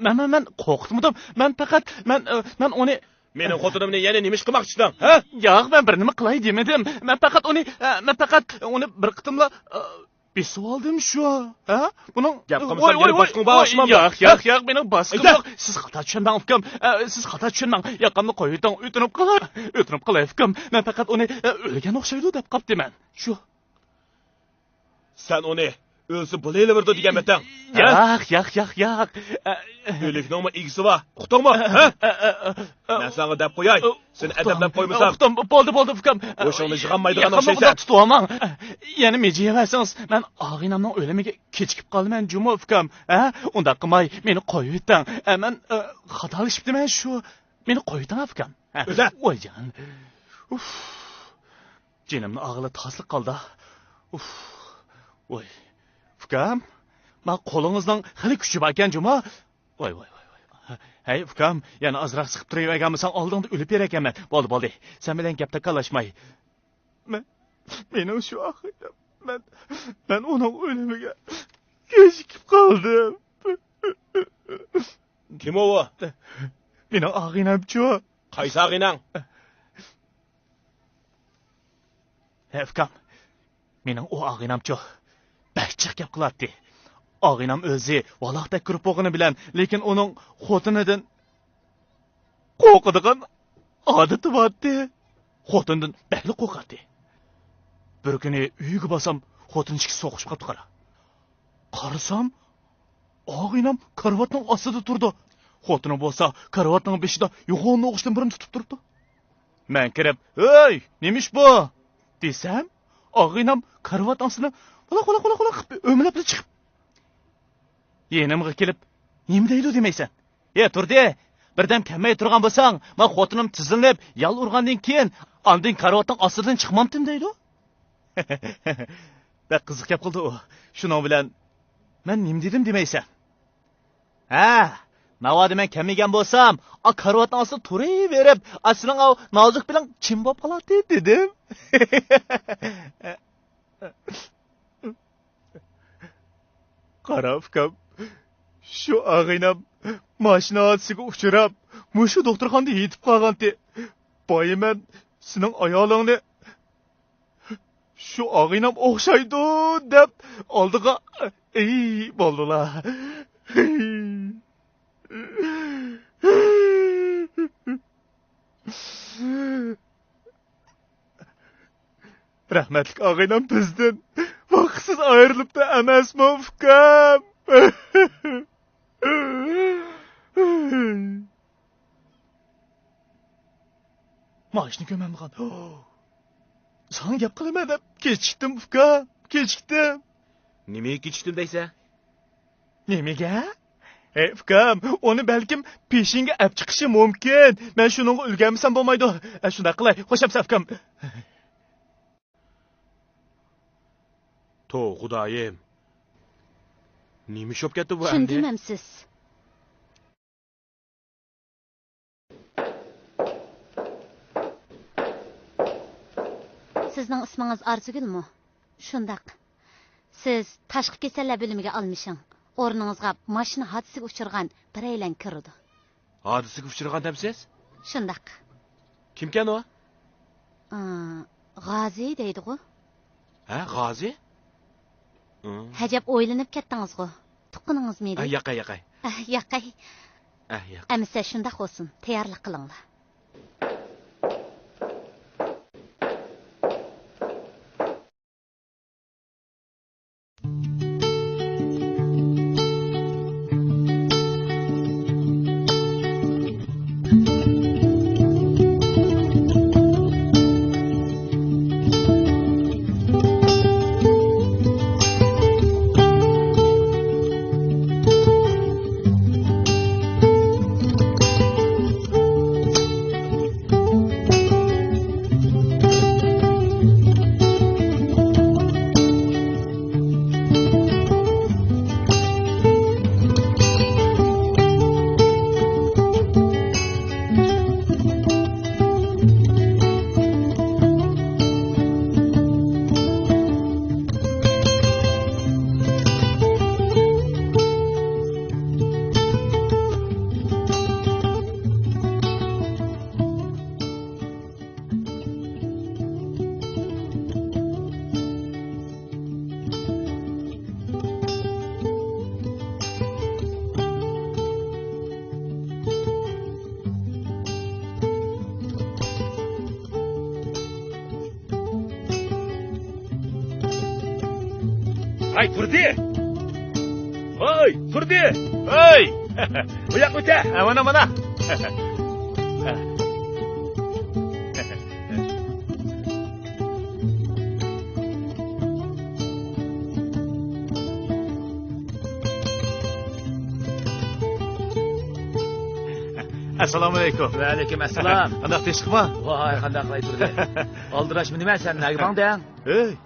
مەن، مەن، مەن قورقۇتمىدىم. مەن پەقەت، مەن، مەن ئۇنى. مېنىڭ خوتۇنۇمنى يەنە نېمە ئىش قىلماقچىدىڭ، ھە؟ ياق، مەن بىر نېمە قىلاي دېمىدىم. مەن پەقەت ئۇنى، مەن پەقەت ئۇنى بىر قېتىملا بېسىۋالدىم شۇ، ھە؟ بۇنىڭ. گەپ قىلمىسام يەنە باشقىڭ بار ئوخشىمامدۇ؟ ياق، ياق، ياق، مېنىڭ باشقۇم يوق. سىز خاتا چۈشەنمەڭ ئۇكام. ئە، سىز خاتا چۈشەنمەڭ. ياقامنى قويۇۋېتىڭ، ئۆتۈنۈپ قالاي. ئۆتۈنۈپ قالاي ئۇكام. مەن پەقەت ئۇنى، ئە، ئۆلگەن ئوخشايدۇ دەپ قاپتىمەن. شۇ. سەن ئۇنى ئۆلسە بولۇۋېرىدۇ دېگەنمىتىڭ؟ ھە؟ ياق، ياق، ياق، ياق. ئۆلۈكنىڭمۇ ئىگىسى بار، ئۇقتۇڭمۇ؟ ھە؟ مەن ساڭا دەپ قوياي، سېنى ئەدەپلەپ قويمىسام. ئۇقتۇم، بولدى، بولدى، ئۇكام. بوشۇڭنى يىغالمايدىغان ئوخشايسەن. ئۇنداق تۇتۇۋالماڭ. يەنە مىجىيىۋەرسىڭىز، مەن ئاغىنەمنىڭ ئۆلۈمىگە كېچىكىپ قالىمەن جۇمۇ، ئۇكام. ھە؟ ئۇنداق قىلماي، مېنى قويۇۋېتىڭ. ھە، مەن، ئە، خاتالىشىپتىمەن شۇ. مېنى قويۇۋېتىڭ، ئۇكام. ھە. ئۆزە. ۋايجان. ئۇف. جېنىمنى ئاغىلى تاسلىق قالدى. ئۇف. ۋاي. ئۇكام، ما قولىڭىزنىڭ خېلى كۈچى باركەن جۇمۇ. ۋاي، ۋاي، ۋاي، ۋاي. ھەي، ئۇكام، يەنە ئازراق سىقىپ تۇرۇۋەرگەنمىسەڭ، ئالدىڭدا ئۆلۈپ بېرەركەنمەن. بولدى، بولدى. سەن بىلەن گەپ تاكاللاشماي. مەن، مېنىڭ شۇ ئاخىرىم. مەن، مەن ئۇنىڭ ئۆلۈمىگە كېچىكىپ قالدىم. كىم ئۇ؟ مېنىڭ ئاغىنەمچۇ. قايسى ئاغىنەڭ؟ ھە، ئۇكام، مېنىڭ ئۇ ئاغىنەمچۇ، بەك جىق گەپ قىلاتتى. ئاغىنەم ئۆزى ۋالاقتەك كۆرۈپ بولغىنى بىلەن، لېكىن ئۇنىڭ خوتۇنىدىن قورقىدىغان ئادىتى بارتتى. خوتۇنىدىن بەكلا قورقاتتى. بىر كۈنى ئۆيگە بارسام، خوتۇن ئىككىسى سوقۇشۇپ قاپتۇ قارا. قارىسام، ئاغىنەم كارىۋاتنىڭ ئاستىدا تۇرىدۇ. خوتۇنى بولسا كارىۋاتنىڭ بېشىدا يوغان نوغۇچتىن بىرنى تۇتۇپ تۇرۇپتۇ. مەن كىرىپ، «ھۆي، نېمە ئىش بۇ؟» دېسەم، ئاغىنەم كارىۋات ئاستىنى ۋالاق، ۋالاق، ۋالاق، ۋالاق قىلىپ ئۆمىلەپلا چىقىپ، يېنىمغا كېلىپ، «نېمە دەيدۇ دېمەيسەن؟ ھە، تۇردى، بىردەم كەلمەي تۇرغان بولساڭ، مانا خوتۇنۇم تىزلىنىپ، يال ئۇرغاندىن كېيىن، ئاندىن كارىۋاتنىڭ ئاستىدىن چىقمامتىم» دەيدۇ. بەك قىزىق گەپ قىلدى ئۇ. شۇنىڭ بىلەن مەن نېمە دېدىم دېمەيسەن؟ ھە، ناۋادا مەن كەلمىگەن بولسام، ئا كارىۋاتنىڭ ئاستىدا تۇرۇۋېرىپ، ئا سېنىڭ ئاۋۇ نازۇك بېلىڭ چىم بولۇپ قالاتتى دېدىم. قارا ئۇكام، شۇ ئاغىنەم ماشىنا ھادىسىسىگە ئۇچراپ، مۇشۇ دوختۇرخانىدا يېتىپ قالغانتى. بايىمەن سېنىڭ ئايالىڭنى شۇ ئاغىنەم ئوخشايدۇ دەپ ئالدىغا، ئەي، بولدىلا. رەھمەتلىك ئاغىنەم بىزدىن ۋاقىتسىز ئايرىلىپتۇ ئەمەسمۇ، ئۇكام؟ ماشىنا كۆمەمدىغان. ساڭا گەپ قىلىمەن دەپ كېچىكتىم، ئۇكام، كېچىكتىم. نېمىگە كېچىكتىم دەيسەن؟ نېمىگە؟ ھەي، ئۇكام، ئۇنى بەلكىم پېشىڭگە ئەپ چىقىشى مۇمكىن. مەن شۇنىڭغا ئۈلگەرمىسەم بولمايدۇ. ئە، شۇنداق قىلاي. خوش ئەمىسە، ئۇكام. تو، خۇدايىم. نېمە ئىش بولۇپ كەتتى بۇ ئەمدى؟ چۈشىنىپ دېمەمسىز؟ سىزنىڭ ئىسمىڭىز ئارزۇگۈلمۇ؟ شۇنداق. سىز تاشقى كېسەللەر بۆلۈمىگە ئالمىشىڭ. ئورنىڭىزغا ماشىنا ھادىسىسىگە ئۇچرىغان بىرەيلەن كىرىدۇ. ھادىسىگە ئۇچرىغان دەمسىز؟ شۇنداق. كىمكەن ئۇ؟ ئا، غازى دەيدىغۇ. ھە، غازى؟ ئەجەب ئويلىنىپ كەتتىڭىزغۇ. تۇغقىنىڭىزمىدى؟ ئە، ياقەي، ياقەي. ئە، ياقەي. ئە، ياق. ئەمىسە شۇنداق بولسۇن، تەييارلىق قىلىڭلار. ھەي، تۇردى! ھوي، تۇردى! ھوي! بۇ ياققا ئۆتە! ھە، مانا، مانا! ئەسسالامۇئەلەيكۇم. ۋەئەلەيكۇم ئەسسالام. قانداق، تىنچلىقمۇ؟ ۋاي، قانداق قىلاي تۇردى. ئالدىراشما نېمە، سەن نەگە باڭدىڭ؟ ھەي!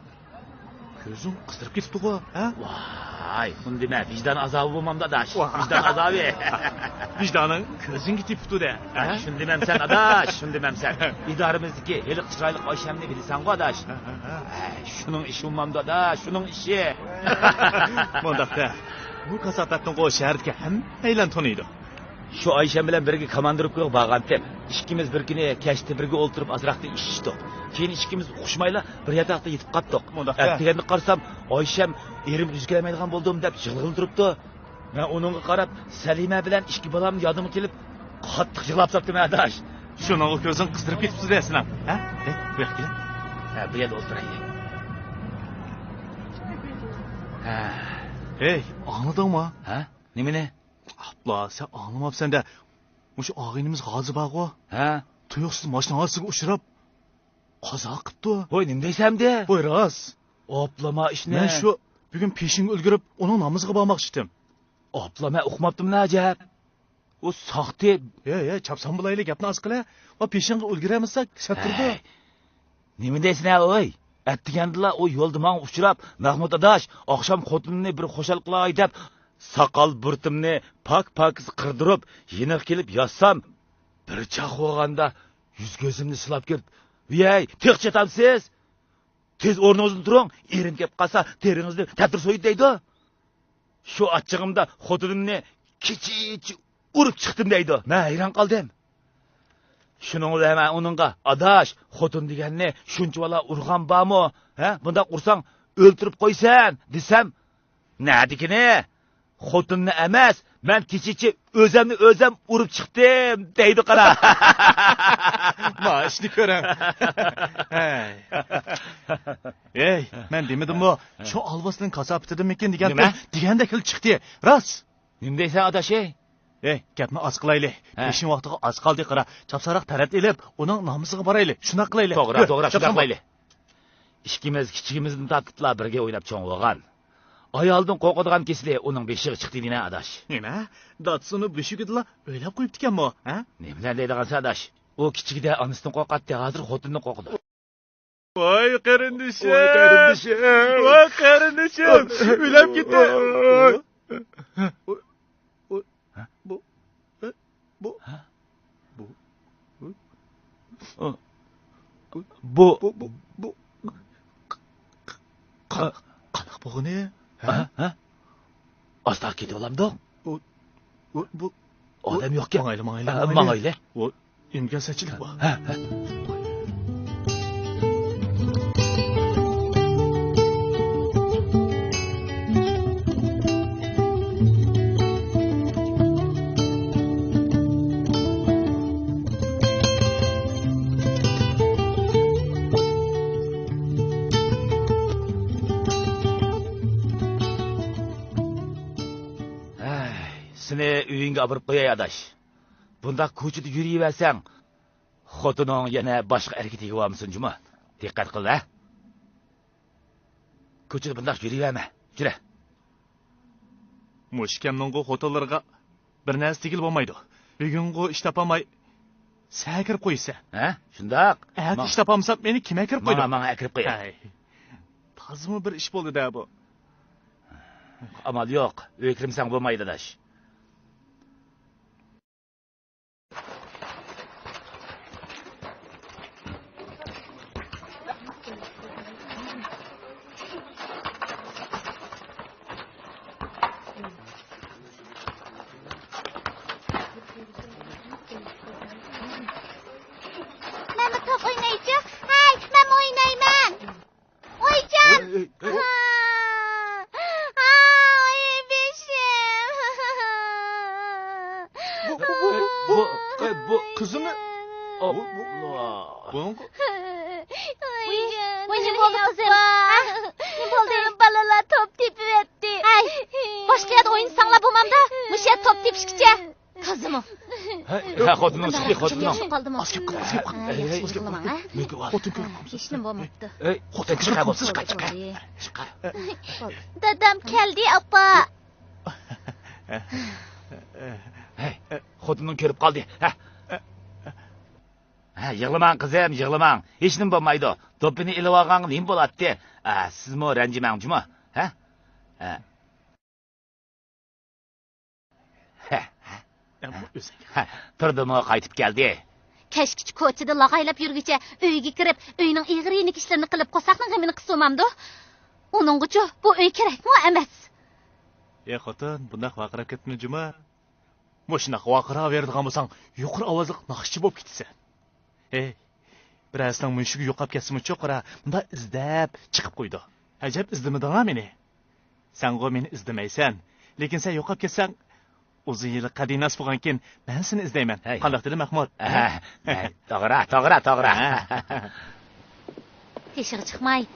كۆزۈڭ قىزىرىپ كېتىپتىغۇ، ھە؟ ۋاي، شۇندىمە، ۋىجدان ئازابى بولمامدۇ، ئاداش؟ ۋاي. ۋىجدان ئازابى. ۋىجدانىڭ كۆزۈڭگە تېپىپتۇ-دە، ھە؟ شۇندىمەمسەن، ئاداش، شۇندىمەمسەن. ئىدارىمىزدىكى ھېلىقى چىرايلىق ئايشەمنى بىلىسەنغۇ، ئاداش؟ ھە، ھە، ھە. ھە، شۇنىڭ ئىشى بولمامدۇ، ئاداش، شۇنىڭ ئىشى. مۇنداق-دە، بۇ كاساپەتنىغۇ شەھەردىكى ھەممەيلەن تونۇيدۇ. شۇ ئايشەم بىلەن بىرگە كوماندىروپكىغا بارغانتىم. ئىككىمىز بىر كۈنى كەچتە بىرگە ئولتۇرۇپ ئازراقتا ئىچىشتۇق. كېيىن ئىككىمىز ئۇقۇشمايلا بىر ياتاقتا يېتىپ قاپتۇق. مۇنداق-دە. ئەتىگەندە قارىسام، ئايشەم ئېرىم ئۆزى كېلەلمەيدىغان بولدۇم دەپ يىغلىغىلى تۇرۇپتۇ. مەن ئۇنىڭغا قاراپ، سەلىمە بىلەن ئىككى بالامنى يادىمغا كېلىپ، قاتتىق يىغلاپ تۇرۇپتىمەن، ئاداش. شۇنىڭغا كۆزۈڭ قىزىرىپ كېتىپتۇ-دە سېنىڭ، ھە؟ ھەي، بۇ ياققا كېلە. ھە، بۇ يەردە ئولتۇرايلى. ھە. ھەي، ئاڭلىدىڭمۇ؟ ھە؟ نېمىنى؟ ئاپلا، سەن ئاڭلىماپسەن-دە. مۇشۇ ئاغىنىمىز غازى بارغۇ؟ ھە؟ تۇيۇقسىز ماشىنا ھادىسىسىگە ئۇچراپ، قازا قىپتۇ. ۋوي، نېمە دەيسەن ئەمدى؟ ۋوي، راست. ئاپلىما ئىشنى. مەن شۇ بۈگۈن پېشىنگە ئۈلگۈرۈپ، ئۇنىڭ نامىزىغا بارماقچى ئىدىم. ئاپلا، مەن ئۇقماپتىملا ئەجەب. ئۇ ساختى. ھە، ھە، چاپسان بولايلى، گەپنى ئاز قىلە. ۋە پېشىنغا ئۈلگۈرەلمىسەك، سەت تۇرىدۇ. ھەي. نېمە دەيسەن ھە، ۋوي؟ ئەتىگەندىلا ئۇ يولدا ماڭا ئۇچراپ، مەخمۇت ئاداش، ئاخشام خوتۇنۇمنى بىر خۇشال قىلاي دەپ، ساقال بۇرۇتۇمنى پاك-پاكىز قىردۇرۇپ، يېنىغا كېلىپ ياتسام، بىر چاق بولغاندا يۈز-كۆزۈمنى سىلاپ كېلىپ، ۋىيەي، تېخىچە ياتامسىز؟ تېز ئورنىڭىزدىن تۇرۇڭ، ئېرىم كېلىپ قالسا، تېرىڭىزنى تەتۈر سويىدۇ دەيدۇ. شۇ ئاچچىقىمدا خوتۇنۇمنى كېچىچە ئۇرۇپ چىقتىم دەيدۇ. مەن ھەيران قالدىم. شۇنىڭ بىلەن مەن ئۇنىڭغا، ئاداش، خوتۇن دېگەننى شۇنچىۋالا ئۇرغان بارمۇ؟ ھە؟ بۇنداق ئۇرساڭ ئۆلتۈرۈپ قويىسەن، دېسەم، نەدىكىنى؟ خوتۇننى ئەمەس، مەن كېچىچە ئۆزەمنى ئۆزەم ئۇرۇپ چىقتىم، دەيدۇ قارا. ما ئىشنى كۆرۈڭ. ھەي. ھەي، مەن دېمىدىممۇ، شۇ ئالۋاستىنىڭ كاساپىتىدىنمىكىن دېگەنتىم، نېمە؟ دېگەندەك خېلى چىقتى. راست. نېمە دەيسەن، ئاداش، ئەي؟ ھەي، گەپنى ئاز قىلايلى. ھە. پېشىن ۋاقتىغا ئاز قالدى، قارا. چاپسانراق تەرەت ئېلىپ، ئۇنىڭ نامىزىغا بارايلى. شۇنداق قىلايلى. توغرا، يۈر، توغرا، شۇنداق چاپسان بول. قىلايلى. ئىككىمىز كىچىكىمىزدىن تارتىپلا بىرگە ئويناپ چوڭ بولغان. ئايالدىن قورقىدىغان كېسىلى ئۇنىڭ بېشىغا چىقتى دېنە، ئاداش. نېمە؟ دادىسى ئۇنى بۆشۈكىدىلا ئۆيلەپ قويۇپتىكەنمۇ، ھە؟ نېمىلەر دەيدىغانسەن، ئاداش؟ ئۇ كىچىكىدە ئانىسىدىن قورقاتتى، ھازىر خوتۇنىدىن قورقىدۇ. ۋاي قېرىندىشىم! ۋاي قېرىندىشىم! ۋاي قېرىندىشىم! ئۆلۈپ كېتەي! بۇ، بۇ، بۇ، بۇ، بۇ، بۇ، بۇ، بۇ، قا-، قا-، قانداق بولغىنى؟ ھە؟ ھە؟ ئاستا كېتىۋالامدۇ؟ بۇ، بۇ، بۇ، ئادەم يوقكەن. ماڭايلى، ماڭايلى، ھە، ماڭايلى. ماڭايلى. ئىمكانسىزچىلىك بار. ھە، ھە. ھەي، سېنى ئۆيۈڭگە ئاپىرىپ قوياي، ئاداش. بۇنداق كوچىدا يۈرۈۋەرسەڭ، خوتۇنۇڭ يەنە باشقا ئەرگە تېگىۋالمىسۇن جۇمۇ. دىققەت قىل، ھە؟ كوچىدا بۇنداق يۈرۈۋەرمە. يۈرە. مۇشۇ ئىكەمنىڭغۇ خوتۇنلىرىغا بىر نەرسە دېگىلى بولمايدۇ. بۈگۈنغۇ ئىش تاپالماي، سەھەر كىرىپ قويىسەن. ھە؟ شۇنداق. ئەتە ئىش تاپالمىسام، مېنى كىم ئەكىرىپ قويىدۇ؟ ماڭا، ماڭا ئەكىرىپ قويۇڭ. ھەي. تازىمۇ بىر ئىش بولدى-دە بۇ. ئامال يوق. ئۆيگە كىرمىسەڭ بولمايدۇ، ئاداش. مەنمۇ توپ ئوينايچۇ؟ ھەي، مەنمۇ ئوينايمەن. ئويجان! ئوي، ئوي، ئوي. ئا، ئا، ئوي، بېشىم. بۇ، بۇ، بۇ، بۇ، ئەي، بۇ قىزىمنى. ئوي، بۇ، بۇ، بۇنىڭغا. ئويجان، ۋاي، نېمە بولدى، قىزىم؟ ئاپا. بولدى. بالىلار توپ تېپىۋەتتى. ھەي، باشقا يەردە ئوينىساڭلار بولمامدۇ؟ مۇشۇ يەردە توپ تېپىشكىچە. تازىمۇ. ھە، خوتۇننىڭ سۈتى، خوتۇننىڭ. قالدىمۇ؟ ئاز كەپ قال، ئاز كەپ قال. ھە، ياخشى، يىغلىماڭ، ھە؟ ھېچنېمە بولماپتۇ. ئەي، خوتۇن كۆرۈپ قالمىسۇن. ئەي، خوتۇن چىقار، بولدى، چىقار، بولدى، چىقار. بولدى. دادام كەلدى، ئاپا. ھەي، خوتۇنۇڭ كۆرۈپ قالدى. ھە. ھە، يىغلىماڭ قىزىم، يىغلىماڭ. ھېچنېمە بولمايدۇ. دوپپىنى ئېلىۋالغانغا نېمە بولاتتى؟ ئە، سىزمۇ رەنجىمەڭ جۇمۇ. ھە؟ ھە. ھە، ھە. ھە، تۇردىمۇ قايتىپ كەلدى. كەچكىچە كوچىدا لاغايلاپ يۈرگۈچە ئۆيگە كىرىپ، ئۆينىڭ ئېغىر يېنىك ئىشلىرىنى قىلىپ، قورساقنىڭ غېمىنى قىسىۋالمامدۇ؟ ئۇنىڭغىچۇ بۇ ئۆي كېرەكمۇ ئەمەس. ئى خوتۇن، بۇنداق ۋارقىراپ كەتمە جۇمۇ. مۇشۇنداق ۋارقىراۋېرىدىغان بولساڭ، يۇقىرى ئاۋازلىق ناخشىچى بولۇپ كېتىسەن. ھەي، بىرەرسىنىڭ مۈشۈكى يوقاپ كەتسىمۇ چوقۇرا مۇنداق ئىزدەپ چىقىپ قويىدۇ. ئەجەب ئىزدىمىدىڭلار مېنى؟ سەنغۇ مېنى ئىزدىمەيسەن، لېكىن سەن يوقاپ كەتسەڭ، ئۇزۇن يىللىق قەدىناس بولغانكىن مەن سېنى ئىزدەيمەن. ھەي. قانداق دېدى مەخمۇت؟ ھە، ھە، توغرا، توغرا، توغرا. ھە. تېشىغا چىقماي،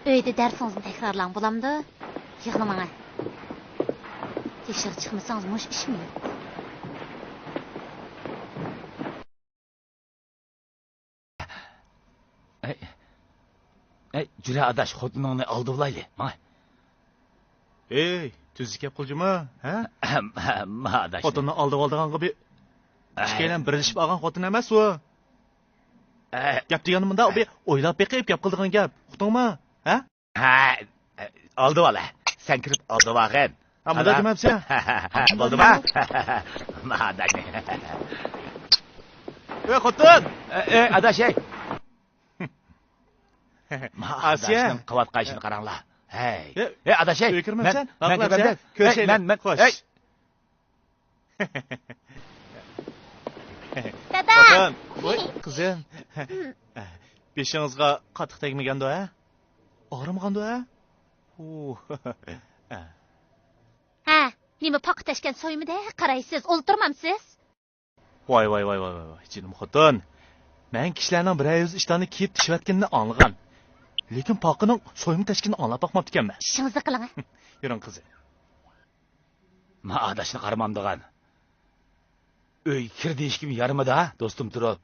ئۆيدە دەرسىڭىزنى تەكرارلاڭ، بولامدۇ؟ يىغلىماڭ. تېشىغا چىقمىسىڭىز مۇشۇ ئىشمۇ يوق. ئەي، ئەي، جۈرە ئاداش، خوتۇنۇڭنى ئالدىۋالايلى، ماڭا. ئەي، تۈزۈك گەپ قىل جۇمۇ، ھە؟ ما ئاداش. خوتۇننى ئالدىۋالىدىغانغا بىر ئەي. ئىككىيلەن بىرلىشىپ ئالغان خوتۇن ئەمەس ئۇ. ئەي. گەپ دېگەندە مۇنداق ئەي. بىر ئويلاپ بېقىپ گەپ قىلىدىغان گەپ، ئۇقتۇڭمۇ، ھە؟ ھە، ئالدىۋال، ھە. سەن كىرىپ ئالدىۋالغىن. ھە، مۇنداق دېمەمسەن؟ بولدىما؟ ئەي، خوتۇن! ئەي، ئاداش، ئەي. ئاسىيە! ئاداشنىڭ قىلىۋاتقان ئىشىنى قاراڭلار. ھەي. ئەي، ئاداش، ئەي. ئۆيگە كىرمەمسەن؟ مەن، مەن كىرمەمسەن؟ كۆرۈشەيلى. مەن، مەن، خوش. ئەي. دادا! خوتۇن، ۋوي، قىزىم. بېشىڭىزغا قاتتىق تەگمىگەندۇ، ھە؟ ئاغرىمىغاندۇ، ھە؟ ئۇ. ھە، نېمە پاقا تەشكەن سويمىدەك قارايسىز، ئولتۇرمامسىز؟ ۋاي، ۋاي، ۋاي، ۋاي، ۋاي، جېنىم خوتۇن. مەن كىشىلەرنىڭ بىرەر يۈز ئىشلارنى كىيىپ تىكىشىۋەتكىنىنى ئاڭلىغان. لېكىن پاقىنىڭ سويما تەشكىنىنى ئاڭلاپ باقماپتىكەنمەن. ئىشىڭىزنى قىلىڭ. يۈرۈڭ، قىزىم. ما ئاداشنى قارىمامدىغان. ئۆيگە كىر دېيىشكىمۇ يارىمىدى ھە، دوستۇم تۇرۇپ.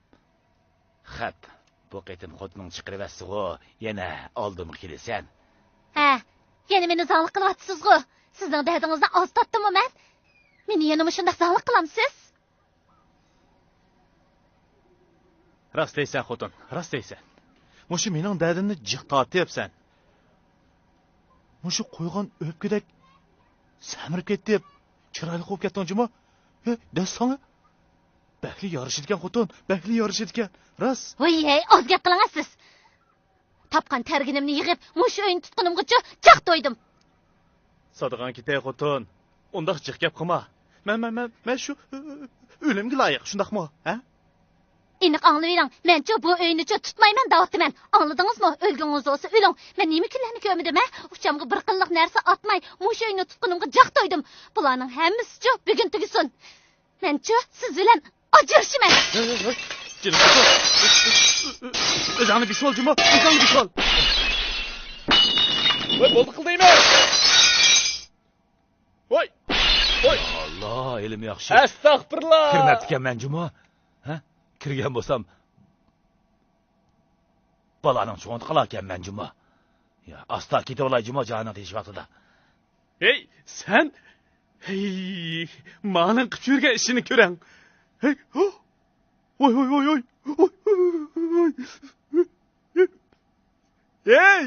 خەپ، بۇ قېتىم خوتۇنۇڭ چىقىرىۋەتسىغۇ، يەنە ئالدىمغا كېلىسەن. ھە، يەنە مېنى زاڭلىق قىلىۋاتىسىزغۇ. سىزنىڭ دەردىڭىزنى ئاز تارتتىممۇ مەن؟ مېنى يەنە مۇشۇنداق زاڭلىق قىلامسىز؟ راست دەيسەن، خوتۇن، راست دەيسەن. مۇشۇ مېنىڭ دەردىمنى جىق تارتىپ سەن. مۇشۇ قويغان ئۆپكىدەك سەمرىپ كېتىپ، چىرايلىق بولۇپ كەتتىڭ جۇمۇ. ھە، دەس ساڭا. بەكلا يارىشىدىكەن خوتۇن، بەكلا يارىشىدىكەن. راست. ۋاي ھەي، ئاز گەپ قىلىڭە سىز. تاپقان تەرگىنىمنى يىغىپ، مۇشۇ ئۆينى تۇتقىنىمغىچە جىق تويدۇم. سادىغان كېتەي خوتۇن، ئۇنداق جىق گەپ قىلما. مەن، مەن، مەن، مەن شۇ ئۆلۈمگە لايىق، شۇنداقمۇ؟ ھە؟ ئېنىق ئاڭلىۋېلىڭ، مەنچۇ بۇ ئۆينىچۇ تۇتمايمەن دەۋاتىمەن. ئاڭلىدىڭىزمۇ؟ ئۆلگۈڭىز بولسا ئۆلۈڭ. مەن نېمە كۈنلەرنى كۆرمىدىم، ھە؟ ئۇچامغا بىر قىللىق نەرسە ئاتماي، مۇشۇ ئۆينى تۇتقىنىمغا جىق تويدۇم. بۇلارنىڭ ھەممىسىچۇ بۈگۈن تۈگىسۇن. مەنچۇ سىز بىلەن ئاجرىشىمەن. جېنىم خوتۇن، ئۆزۈڭنى بېسىۋال جۇمۇ، ئۆزۈڭنى بېسىۋال. ۋاي، بولدى قىل دەيمەن. ۋاي، ۋاي. ئاللا، ھېلىمۇ ياخشى. ئەستەغپىرۇللا. كىرمەپتىكەنمەن جۇمۇ. ھە؟ كىرگەن بولسام، بالانىڭ چوڭىدا قالاركەنمەن جۇمۇ. يا، ئاستا كېتىۋالاي جۇمۇ جاھاننىڭ تېشى ۋاقتىدا. ھەي، سەن! ھەي، مانىڭ قىلىپ يۈرگەن ئىشىنى كۆرەڭ! ھەي، ھو! ۋاي، ۋاي، ۋاي، ۋاي! ۋاي، ۋاي، ۋاي، ۋاي! ھەي!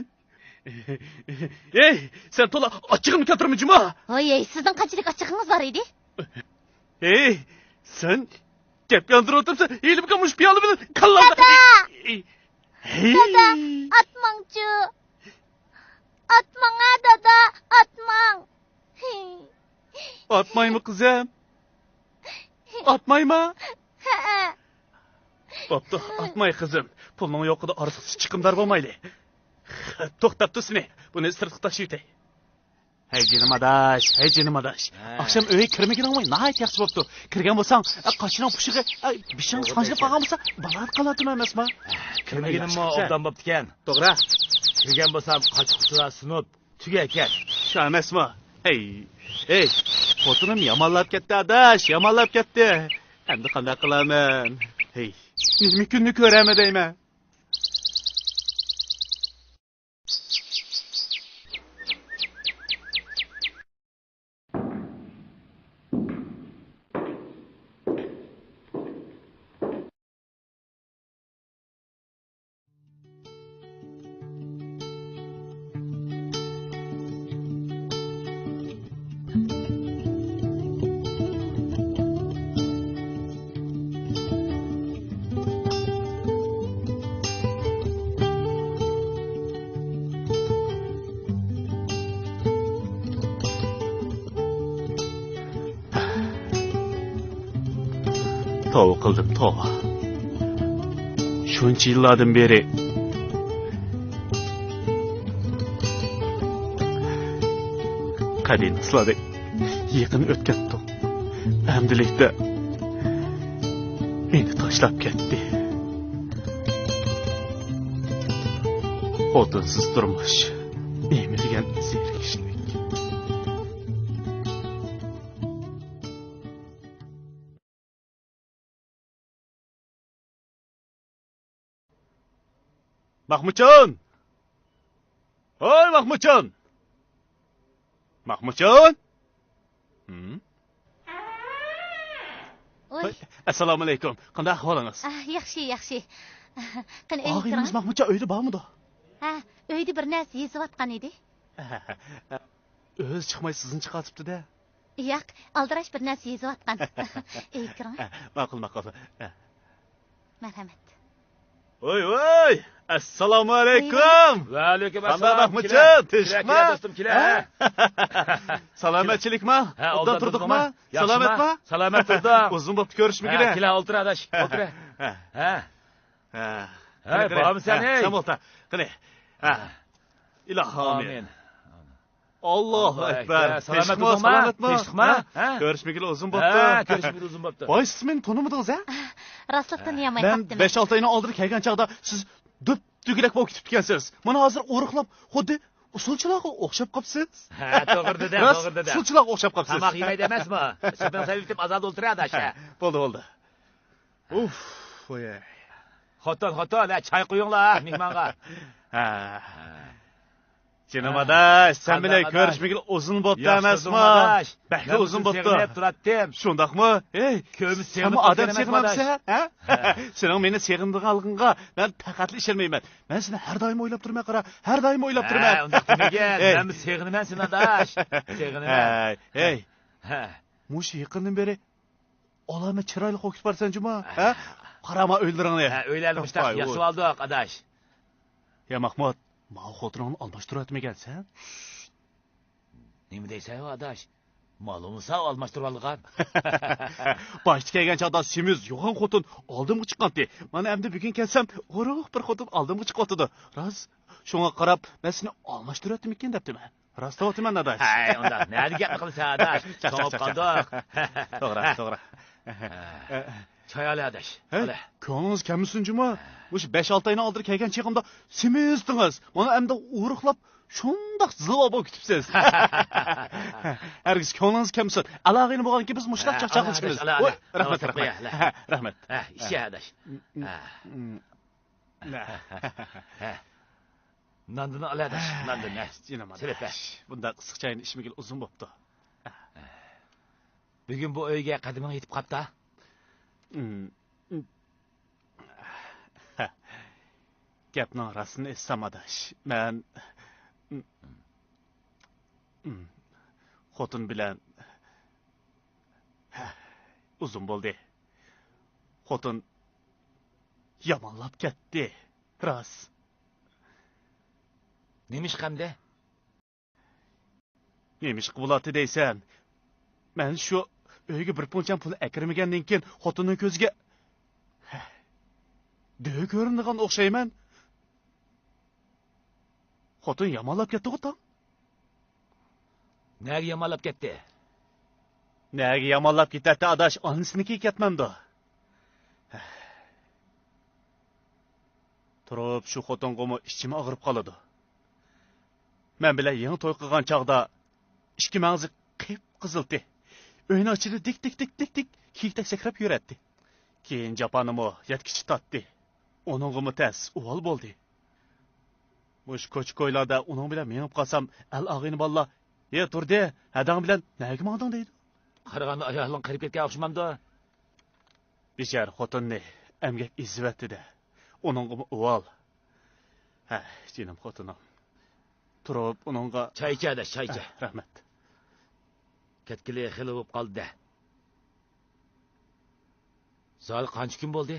ھەي، سەن تولا ئاچچىقىمنى كەلتۈرمە جۇمۇ! ھوي، ھەي، سىزنىڭ قانچىلىك ئاچچىقىڭىز بار ئىدى؟ ھەي، سەن گەپ ياندۇرۇۋاتامسەن، ھېلىمۇ مۇشۇ پىيالە بىلەن كاللامدا. دادا! ھەي! دادا، ئاتماڭچۇ! ئاتماڭ ھە دادا، ئاتماڭ. ئاتمايمۇ قىزىم؟ ئاتمايما؟ ھەئە. بوپتۇ، ئاتماي قىزىم. پۇلنىڭ يوقىدا ئارتۇقچە چىقىمدار بولمايلى. توختاپتۇ سېنى. بۇنى سىرتقا تاشلىۋېتەي. ھەي جېنىم ئاداش، ھەي جېنىم ئاداش. ھە. ئاخشام ئۆيگە كىرمىگىنىڭ ناھايىتى ياخشى بوپتۇ. كىرگەن بولساڭ، ئە، قاچىنىڭ پۇشۇقى، ئە، بېشىڭ سانجىلىپ قالغان بولسا، بالا قالاتتىم ئەمەسما؟ كىرمىگىنىممۇ ئوبدان بوپتىكەن. توغرا. كىرگەن بولسام قاچا قۇتىدا سۇنۇپ، ئۆيگە كەت. شۇ ئەمەسمۇ؟ ھەي، ھەي، خوتۇنۇم يامانلاپ كەتتى، ئاداش، يامانلاپ كەتتى. ئەمدى قانداق قىلارمەن؟ ھەي، نېمە كۈننى كۆرەمەن دەيمەن. توۋا قىلدىم، توۋا. شۇنچە يىللاردىن بېرى قەدىمىسىلەردەك يېقىن ئۆتكەنتۇق. ئەمدىلىكتە مېنى تاشلاپ كەتتى. خوتۇنسىز تۇرمۇش نېمە دېگەن زېرىكىشلىك. ماخمۇتجان! ھوي، ماخمۇتجان! ماخمۇتجان! ھىم؟ ۋوي. ھوي، ئەسسالامۇئەلەيكۇم. قانداق ئەھۋالىڭىز؟ ئاھ، ياخشى، ياخشى. قېنى، ئۆيگە ئاغىنىڭىز كىرىڭ. ماخمۇتجان ئۆيدە بارمىدۇ؟ ھە، ئۆيدە بىر نەرسە يېزىۋاتقان ئىدى. ئۆزى چىقماي سىزنى چىقارتىپتۇ-دە. ياق، ئالدىراش بىر نەرسە يېزىۋاتقان. ئۆيگە كىرىڭ. ماقۇل، ماقۇل. مەرھەمەت. ۋوي، ۋوي! ئەسسالامۇئەلەيكۇم! ۋەئەلەيكۇم ئەسسالام. قانداق ماخمۇتجان، تىنچلىقما؟ كېلە، دوستۇم، كېلە. سالامەتچىلىكما؟ ھە، ئوبدان تۇردۇقما؟ سالامەتما؟ سالامەت تۇردۇم. ئۇزۇن بوپتۇ كۆرۈشمىگىلى. ھە، كېلە، ئولتۇر، ئاداش، ئولتۇر. ھە. ھە. ھە، قېنى، قېنى. بارمىسەن، ھە، ھەي؟ سەن ئولتۇر. قېنى. ھە. ئىلاھىم. ئامىن. ئاللاھۇ ئەكبەر. سالامەت تۇردۇڭما؟ تىنچلىقما؟ ھە؟ كۆرۈشمىگىلى ئۇزۇن بوپتۇ. ھە، كۆرۈشمىگىلى ئۇزۇن بوپتۇ. ۋاي، سىز مېنى تونۇمىدىڭىز، ھە؟ راستلىقتىن تونۇيالماي قاپتىمەن. مەن بەش-ئالتە ئاينىڭ ئالدىدا كەلگەن چاغدا سىز دۈپدۈگىلەك بولۇپ كېتىپتىكەنسىز. مانا ھازىر ئورۇقلاپ، خۇددى ئۇسسۇلچىلارغا ئوخشاپ قاپسىز. ھە، توغرا دېدى، راست، توغرا دېدى. ئۇسسۇلچىلارغا ئوخشاپ قاپسىز. تاماق يېمەي دەمەسمۇ؟ سۈپىڭ سەۋىيىپ ئازادە ئولتۇر، ئاداش. ھە، بولدى، بولدى. ئۇف، ۋاي. خوتۇن، خوتۇن، ھە، چاي قۇيۇڭلار مېھمانغا. ھە. جېنىم ئاداش، سەن بىلەن كۆرۈشمىگىلى ئۇزۇن بوپتۇ ئەمەسمۇ؟ بەكلا ئۇزۇن بوپتۇ. سېغىنىپ تۇراتتىم. شۇنداقمۇ؟ ھېي، سەنمۇ ئادەم سېغىنامسەن، ھە؟ سېنىڭ مېنى سېغىنىدىغانلىقىڭغا مەن پەقەتلا ئىشەنمەيمەن. مەن سېنى ھەر دائىم ئويلاپ تۇرىمەن، قارا، ھەر دائىم ئويلاپ تۇرىمەن. ھە، ئۇنداق دېمىگىن. مەنمۇ سېغىنىمەن سېنى، ئاداش. سېغىنىمەن. ھەي، ھەي. مۇشۇ يېقىندىن بېرى ئالامەت چىرايلىق بولۇپ كېتىپ بارسەن جۇمۇ، ھە؟ قارا ما ئۆيلىرىڭنى. ھە، ئۆيلەرنى مۇشتاق ياسىۋالدۇق، ئاداش. يا ماخمۇت، ماۋۇ خوتۇنۇڭنى ئالماشتۇرۇۋەتمىگەنسەن؟ نېمە دەيسەن، ئاداش؟ مالۇمسا ئالماشتۇرۇۋالغان. باشتا كەلگەن چاغدا سېمىز، يوغان خوتۇن ئالدىمغا چىققانتى. مانا ئەمدى بۈگۈن كەلسەم، ئورۇق بىر خوتۇن ئالدىمغا چىقىۋاتىدۇ. راست، شۇڭا قاراپ، مەن سېنى ئالماشتۇرۇۋەتتىمىكىن دەپتىمەن. راست دەۋاتىمەن، ئاداش. ھەي، ئۇنداق نەدە گەپنى قىلىسەن، ئاداش؟ چوڭىيىپ قالدۇق. توغرا، توغرا. چاي ئالە، ئاداش. ھەي، كۆڭلىڭىز كەلمىسۇن جۇمۇ. مۇشۇ بەش-ئالتە ئاينىڭ ئالدىدا كەلگەن چېغىمدا سېمىزدىڭىز. مانا ئەمدى ئورۇقلاپ شۇنداق زىلۋا بولۇپ كېتىپسىز. ھەرگىز كۆڭلىڭىز كەلمىسۇن. ئالاغىنى بولغاندىكىن بىز مۇشۇنداق چاقچاقلىشىمىز. ۋوي، رەھمەت، رەھمەت. رەھمەت. ھە، ئىچە، ئاداش. ناندىن ئال، ئاداش، ناندىن، ھە. جېنىم ئاداش، بۇنداق ئىسسىق چاينى ئىچمىگىلى ئۇزۇن بوپتۇ. بۈگۈن بۇ ئۆيگە قەدىمىڭ يېتىپ قاپتا. گەپنىڭ راستىنى ئېيتسام، ئاداش، مەن خوتۇن بىلەن ئۇزۇن بولدى. خوتۇن يامانلاپ كەتتى، راست. نېمىشقا ئەمدى؟ نېمىشقا بولاتتى دەيسەن؟ مەن شۇ ئۆيگە بىر پۇنچەم پۇل ئەكىرمىگەندىن كېيىن خوتۇننىڭ كۆزىگە دۆ كۆرۈنىدىغان ئوخشايمەن. خوتۇن يامانلاپ كەتتىغۇ تاڭ. نەگە يامانلاپ كەتتى؟ نەگە يامانلاپ كېتەتتى ئاداش، ئانىسىنىڭكىگە كەتمەمدۇ؟ تۇرۇپ شۇ خوتۇنغىمۇ ئىچىم ئاغرىپ قالىدۇ. مەن بىلەن يېڭى توي قىلغان چاغدا ئىككى مەڭزى قىپقىزىلتى. ئۆينىڭ ئىچىدە دىك، دىك، دىك، دىك، دىك كىيىكتەك سەكرەپ يۈرەتتى. كېيىن جاپانىمۇ يەتكۈچە تارتتى. ئۇنىڭغىمۇ تەس ئۇۋال بولدى. مۇشۇ كوچا-كويلاردا ئۇنىڭ بىلەن مېڭىپ قالسام، ئەل ئاغىنە بالىلار، «ھە، تۇردى، ھەدەڭ بىلەن نەگە ماڭدىڭ؟» دەيدۇ. قارىغاندا ئايالىڭ قېرىپ كەتكەن ئوخشىمامدۇ؟ بىچارە خوتۇننى ئەمگەك ئېزىۋەتتى-دە. ئۇنىڭغىمۇ ئۇۋال. ھە، جېنىم خوتۇنۇم. تۇرۇپ ئۇنىڭغا چاي ئىچە، ئاداش، چاي ئىچە. ھە، رەھمەت. كەتكىلى خېلى بولۇپ قالدى-دە. زادى قانچە كۈن بولدى؟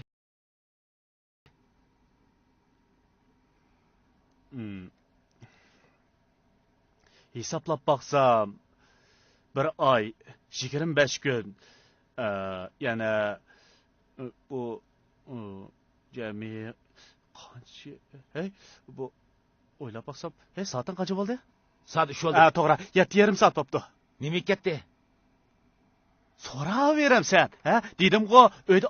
ھىم. ھېسابلاپ باقسام، بىر ئاي، يىگىرمە بەش كۈن، ئە، يەنە، ئۇ، ئۇ، جەمئىي قانچە، ھەي، بۇ، ئويلاپ باقسام، ھەي، سائىتىڭ قانچە بولدى؟ سائەت ئۈچ بولدى. ھە، توغرا، يەتتە يېرىم سائەت بوپتۇ. نېمە كەتتى؟ سوراۋېرەمسەن، ھە؟ دېدىمغۇ، ئۆيدە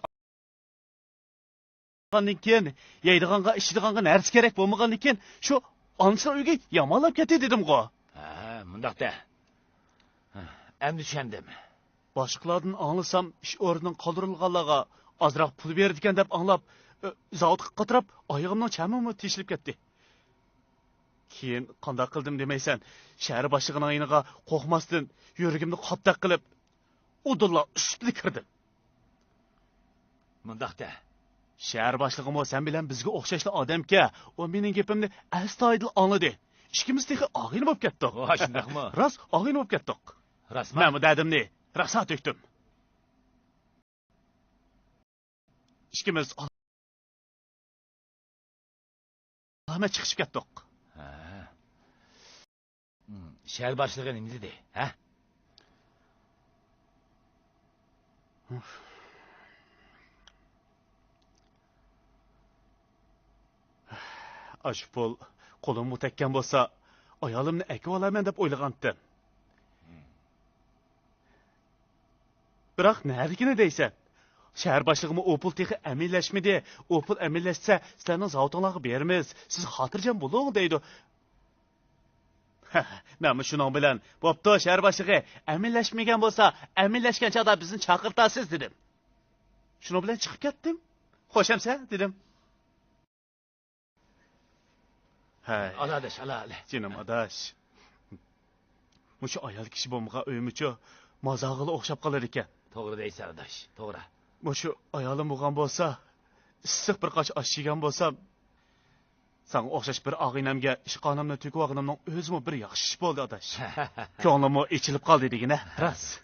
ئالغاندىن كېيىن، يەيدىغانغا، ئىچىدىغانغا نەرسە كېرەك بولمىغاندىن كېيىن، شۇ ئانىسىنىڭ ئۆيىگە يامانلاپ كەتتى دېدىمغۇ. ھە، مۇنداق دە. ھە، ئەمدى چۈشەندىم. باشقىلاردىن ئاڭلىسام، ئىش ئورنىدىن قالدۇرۇلغانلارغا ئازراق پۇل بېرىدىكەن دەپ ئاڭلاپ، ئۆ، زاۋۇتقا قاتراپ، ئايىغىمنىڭ چەمىمۇ تېشىلىپ كەتتى. كېيىن قانداق قىلدىم دېمەيسەن، شەھەر باشلىقىنىڭ يېنىغا قورقماستىن، يۈرىكىمنى قاتتەق قىلىپ، ئۇدۇللا ئۈستىدە كىردىم. مۇنداق دە. شەھەر باشلىقىمۇ سەن بىلەن بىزگە ئوخشاشلا ئادەمكەن، ئۇ مېنىڭ گېپىمنى ئەستايىدىل ئاڭلىدى. ئىككىمىز تېخى ئاغىنە بولۇپ كەتتۇق. ۋا، شۇنداقمۇ؟ راست، ئاغىنە بولۇپ كەتتۇق. راستمۇ؟ مەنمۇ دەردىمنى راسا تۆكتۈم. ئىككىمىز ئالامەت چىقىشىپ كەتتۇق. ھە. ھىم، شەھەر باشلىقى نېمە دېدى، ھە؟ ئاشۇ پۇل قولۇمغا تەگكەن بولسا، ئايالىمنى ئەكىۋالارمەن دەپ ئويلىغانتىم. بىراق نەدىكىنى دەيسەن؟ شەھەر باشلىقىمۇ ئۇ پۇل تېخى ئەمەلىيلەشمىدى. ئۇ پۇل ئەمەلىيلەشسە، سىلەرنىڭ زاۋۇتۇڭلارغا بېرىمىز. سىز خاتىرجەم بولۇڭ دەيدۇ. مەنمۇ شۇنىڭ بىلەن، بوپتۇ، شەھەر باشلىقى، ئەمەلىيلەشمىگەن بولسا، ئەمەلىيلەشكەن چاغدا بىزنى چاقىرتارسىز دېدىم. شۇنىڭ بىلەن چىقىپ كەتتىم. خوش ئەمسە دېدىم. ھەي. ئالا ئاداش، ئالا، ئالا. جېنىم ئاداش. مۇشۇ ئايال كىشى بولمىغان ئۆيمۇچۇ مازارغىلا ئوخشاپ قالىدىكەن. توغرا دەيسەن ئاداش، توغرا. مۇشۇ ئايالىم بولغان بولسا، ئىسسىق بىر قاچا ئاش يېگەن بولسام، ساڭا ئوخشاش بىر ئاغىنەمگە ئىشقانىمنى تۆكۈۋالغىنىمنىڭ ئۆزىمۇ بىر ياخشى ئىش بولدى ئاداش. كۆڭلۈممۇ ئېچىلىپ قالدى دېگىنە، راست.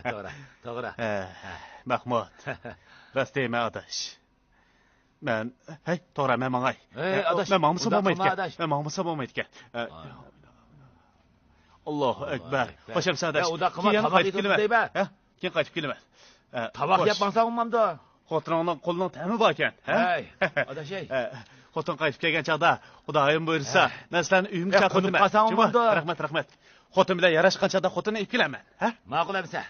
توغرا، توغرا. ھە، مەھمۇت. راست دەيمەن ئاداش. مەن، ھەي، توغرا، مەن ماڭاي. ھەي، ئاداش، مەن ماڭمىسام بولمايدىكەن. ئاداش. مەن ماڭمىسام بولمايدىكەن. ئاللاھۇ ئەكبەر. خوش ئەمسە ئاداش. كېيىن قايتىپ كېلىمەن. ھە؟ كېيىن قايتىپ كېلىمەن. تاماق يەپ ماڭساڭ بولمامدۇ؟ خوتۇنۇڭنىڭ قولىنىڭ تەمى باركەن. ھە؟ ھەي، ئاداش، ھەي. خوتۇن قايتىپ كەلگەن چاغدا خۇدايىم بۇيرۇسا، مەن سىلەرنى ئۆيۈمگە چاقىردىم. رەھمەت، رەھمەت. خوتۇن بىلەن ياراشقان چاغدا خوتۇننى ئېلىپ كېلەمەن. ھە؟ ماقۇل ئەمسە.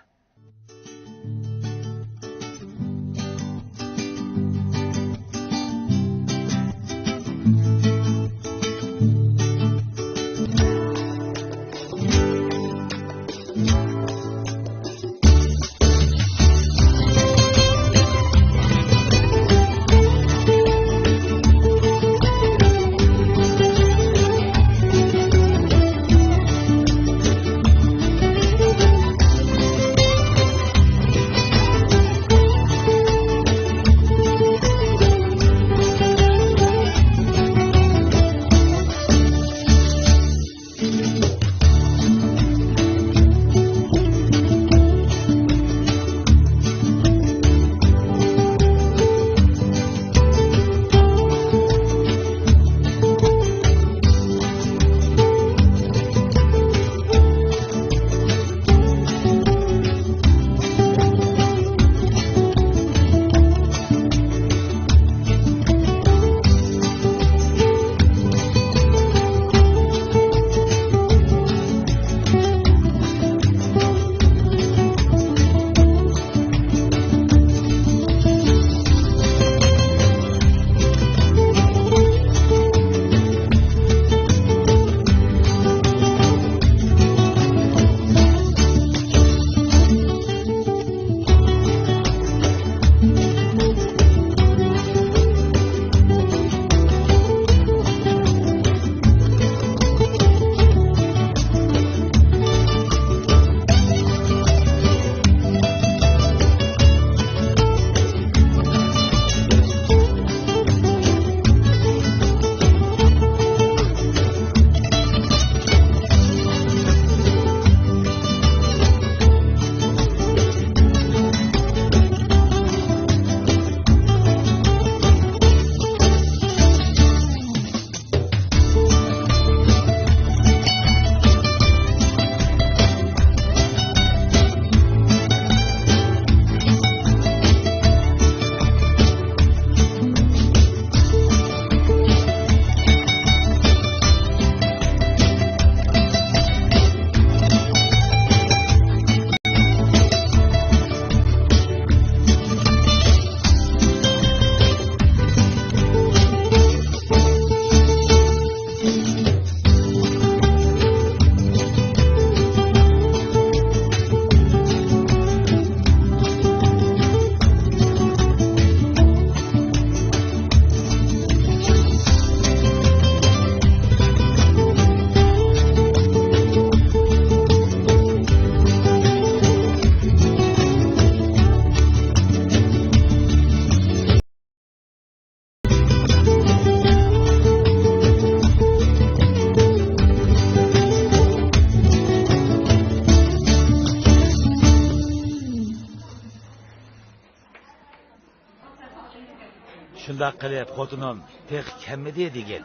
شۇنداق قىلىپ خوتۇنۇم تېخى كەلمىدى دېگىن.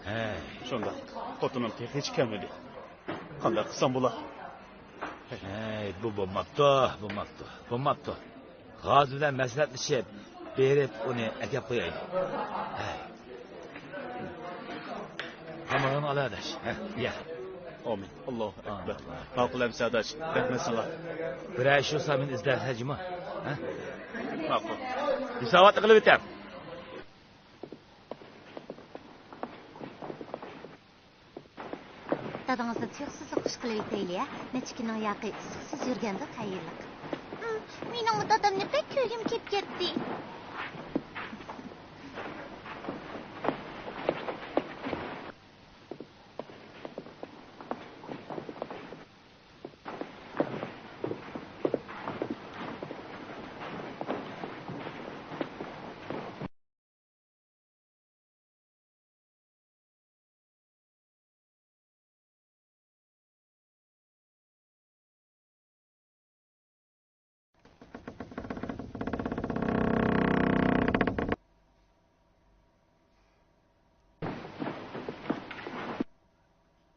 ھەي. شۇنداق. خوتۇنۇم تېخىچە كەلمىدى. قانداق قىلسام بولا؟ ھەي، بۇ بولماپتۇ، بولماپتۇ، بولماپتۇ. غازى بىلەن مەسلىھەتلىشىپ، بېرىپ ئۇنى ئەكەپ قويايلى. ھەي. تامىقىڭنى ئال ئاداش. ھە، يە. ئامىن. ئاللاھۇ ئەكبەر. ماقۇل ئەمىسە ئاداش. رەھمەت ساڭا. بىرەر ئىش بولسا مېنى ئىزدەرسەن جۇمۇ. ھە؟ ماقۇل. ھېساباتنى قىلىۋېتەم. دادىڭىزنى تۇيۇقسىزلا خۇش قىلىۋېتەيلى ھە. نەچچە كۈننىڭ ياقى ئىسسىقسىز يۈرگەندۇ قەيىنلىق. مېنىڭمۇ دادامنى بەك كۆرگۈم كېلىپ كەتتى.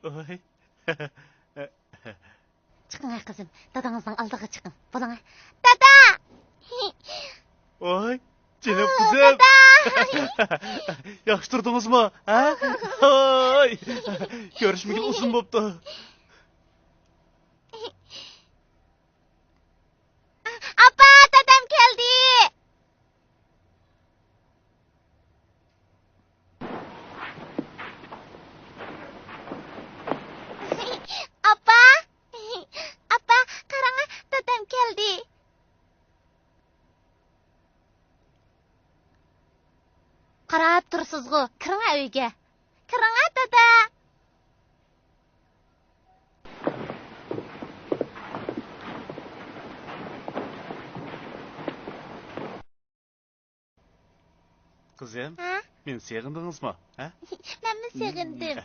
ۋاي. چىقىڭ ھە قىزىم، دادىڭىزنىڭ ئالدىغا چىقىڭ. بولۇڭ ھە. دادا! ۋاي، جېنىم قىزىم. دادا! ياخشى تۇردىڭىزمۇ؟ ھە؟ ۋاي، كۆرۈشمىگىلى ئۇزۇن بوپتۇ. ئاپا، دادام كەلدى! ئاپا! ئاپا، قاراڭا، دادام كەلدى! قاراپ تۇرىسىزغۇ، كىرىڭە ئۆيگە. كىرىڭە، دادا! قىزىم، ھە؟ مېنى سېغىندىڭىزمۇ؟ ھە؟ مەنمۇ سېغىندىم.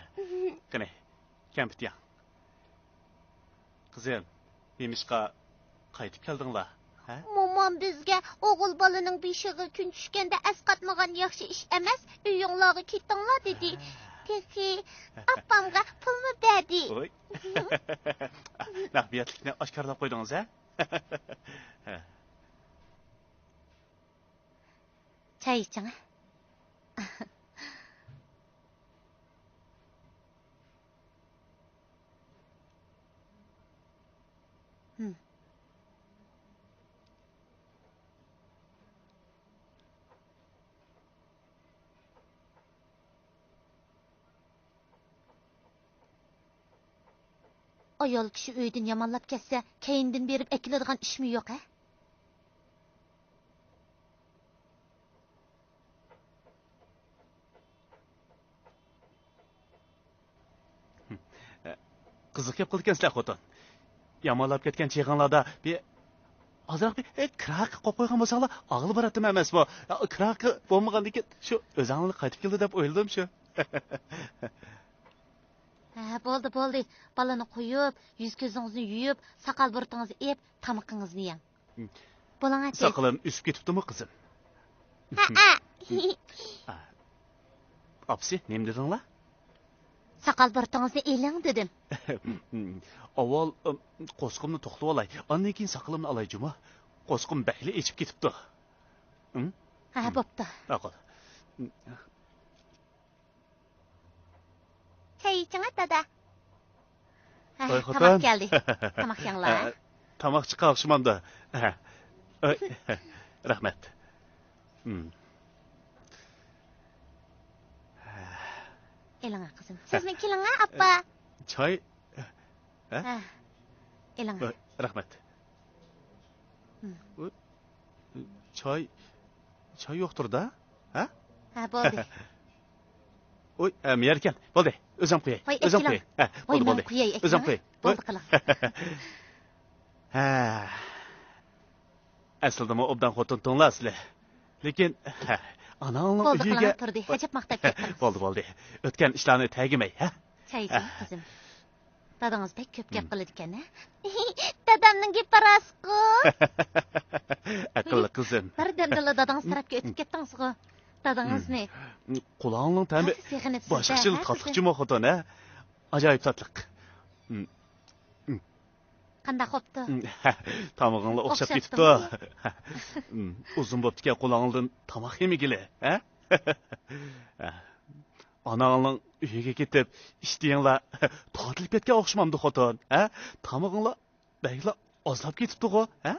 قېنى، كەمپۈت يەڭ. قىزىم، نېمىشقا قايتىپ كەلدىڭلار؟ ھە؟ مومام بىزگە ئوغۇل بالىنىڭ بېشىغا كۈن چۈشكەندە ئەسقاتمىغان ياخشى ئىش ئەمەس، ئۆيۈڭلارغا كېتىڭلار دېدى. ھە. تېخى ئاپامغا پۇلمۇ بەردى. ۋوي. نەق بېيەتلىكنى ئاشكارىلاپ قويدىڭىز ھە؟ ھە. چاي ئىچىڭ. ئايال كىشى ئۆيدىن يامانلاپ كەتسە، كەينىدىن بېرىپ ئەكېلىدىغان ئىشمۇ يوق ھە؟ قىزىق گەپ قىلىدىكەنسىلەر خوتۇن. يامانلاپ كەتكەن چېغىڭلاردا بىر ئازراق بىر، ئە، كىراكا قويۇپ قويغان بولساڭلار ئاغىلى باراتتىم ئەمەسمۇ؟ كىراكا بولمىغاندىكىن شۇ ئۆزەڭلار قايتىپ كېلىدۇ دەپ ئويلىدىم شۇ. ھە، بولدى، بولدى. بالىنى قويۇپ، يۈز-كۆزىڭىزنى يۇيۇپ، ساقال-بۇرۇتىڭىزنى ئېپ، تامىقىڭىزنى يەڭ. بولۇڭ، ئەتىز. ساقىلىم ئۆسۈپ كېتىپتىمۇ، قىزىم؟ ھەئە. ئاپىسى، نېمە دېدىڭلار؟ ساقال-بۇرۇتىڭىزنى ئېلىڭ دېدىم. ئاۋۋال، ئىم، قورسىقىمنى توقلىۋالاي، ئاندىن كېيىن ساقىلىمنى ئالاي جۇمۇ. قورسىقىم بەكلا ئېچىپ كېتىپتۇ. ھە، بوپتۇ. ماقۇل. چاي ئىچىڭە، دادا. ھە، ۋاي خوتۇن. تاماق كەلدى. تاماق يەڭلار. ھە، تاماق چىققا ئوخشىمامدۇ؟ ھە. ئاي، رەھمەت. ئېلىڭە، قىزىم. سىزمۇ كېلىڭە، ئاپا. چاي. ھە؟ ھە. ئېلىڭە. ئاي، رەھمەت. چاي، چاي يوقتۇر-دا؟ ھە؟ ھە، بولدى. ۋوي، ئە، مەيەركەن. بولدى، ئۆزۈم قۇياي. ۋاي، ئۆزۈم ئەكېلىڭ. قۇياي. ھە، ۋاي، بولدى، مەن بولدى. قۇياي، ئۆزۈم ئەكېلىڭ. قۇياي. بولدى، قىلىڭ. ھە. ئەسلىدىمۇ ئوبدان خوتۇن توڭلار سىلى. لېكىن، ھە، ئاناڭنىڭ بولدى، ئۆيىگە قىلىڭ، تۇردى. ئەجەب ماختاپ كەتتىڭىز. بولدى، بولدى. ئۆتكەن ئىشلارنى تەگىمەي، ھە؟ چاي ئىچىڭ، قىزىم. دادىڭىز بەك كۆپ گەپ قىلىدىكەن ھە؟ دادامنىڭ گېپى راستقۇ. ئەقىللىق قىزىم. بىردەمدىلا دادىڭىز تەرەپكە ئۆتۈپ كەتتىڭىزغۇ. دادىڭىزنى. قۇلاقنىڭ تەمى باشقىچىلا تاتلىقچىمۇ خوتۇن، ھە؟ ئاجايىپ تاتلىق. قانداق بوپتۇ؟ تامىقىڭلار ئوخشاپ كېتىپتۇ. ئۇزۇن بوپتىكەن قۇلاقىڭدىن تاماق يېمىگىلى، ھە؟ ئاناڭنىڭ ئۆيىگە كېتىپ ئىشتىيىڭلار تارتىلىپ كەتكەن ئوخشىمامدۇ خوتۇن، ھە؟ تامىقىڭلار بەكلا ئازلاپ كېتىپتىغۇ، ھە؟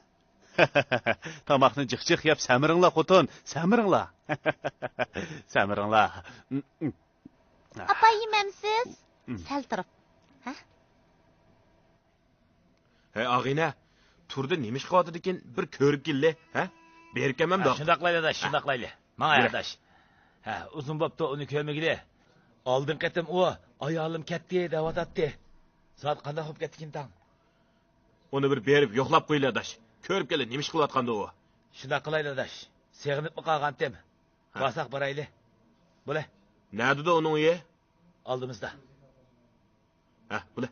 تاماقنى جىق جىق يەپ سەمرىڭلار خوتۇن، سەمرىڭلار. سەمرىڭلار. ئاپا، يېمەمسىز؟ سەل تۇرۇپ. ھە؟ ھەي ئاغىنە، تۇردى نېمە ئىش قىلىۋاتىدىكىن، بىر كۆرۈپ كېلىلى، ھە؟ بېرىپ كەلمەمدۇق؟ ھە، شۇنداق قىلايلى ئاداش، شۇنداق قىلايلى. ماڭاي ئاداش. ھە، ئۇزۇن بوپتۇ ئۇنى كۆرمىگىلى. ئالدىنقى قېتىم ئۇ ئايالىم كەتتى دەۋاتاتتى. زادى قانداق بولۇپ كەتتىكىن تاڭ؟ ئۇنى بىر بېرىپ يوقلاپ قويىلى ئاداش. كۆرۈپ كېلىلى نېمە ئىش قىلىۋاتقاندۇ ئۇ. شۇنداق قىلايلى ئاداش. سېغىنىپمۇ قالغانتىم. ھە. بارساق بارايلى. بولە. نەدىدۇ ئۇنىڭ ئۆيى؟ ئالدىمىزدا. ھە، بولە.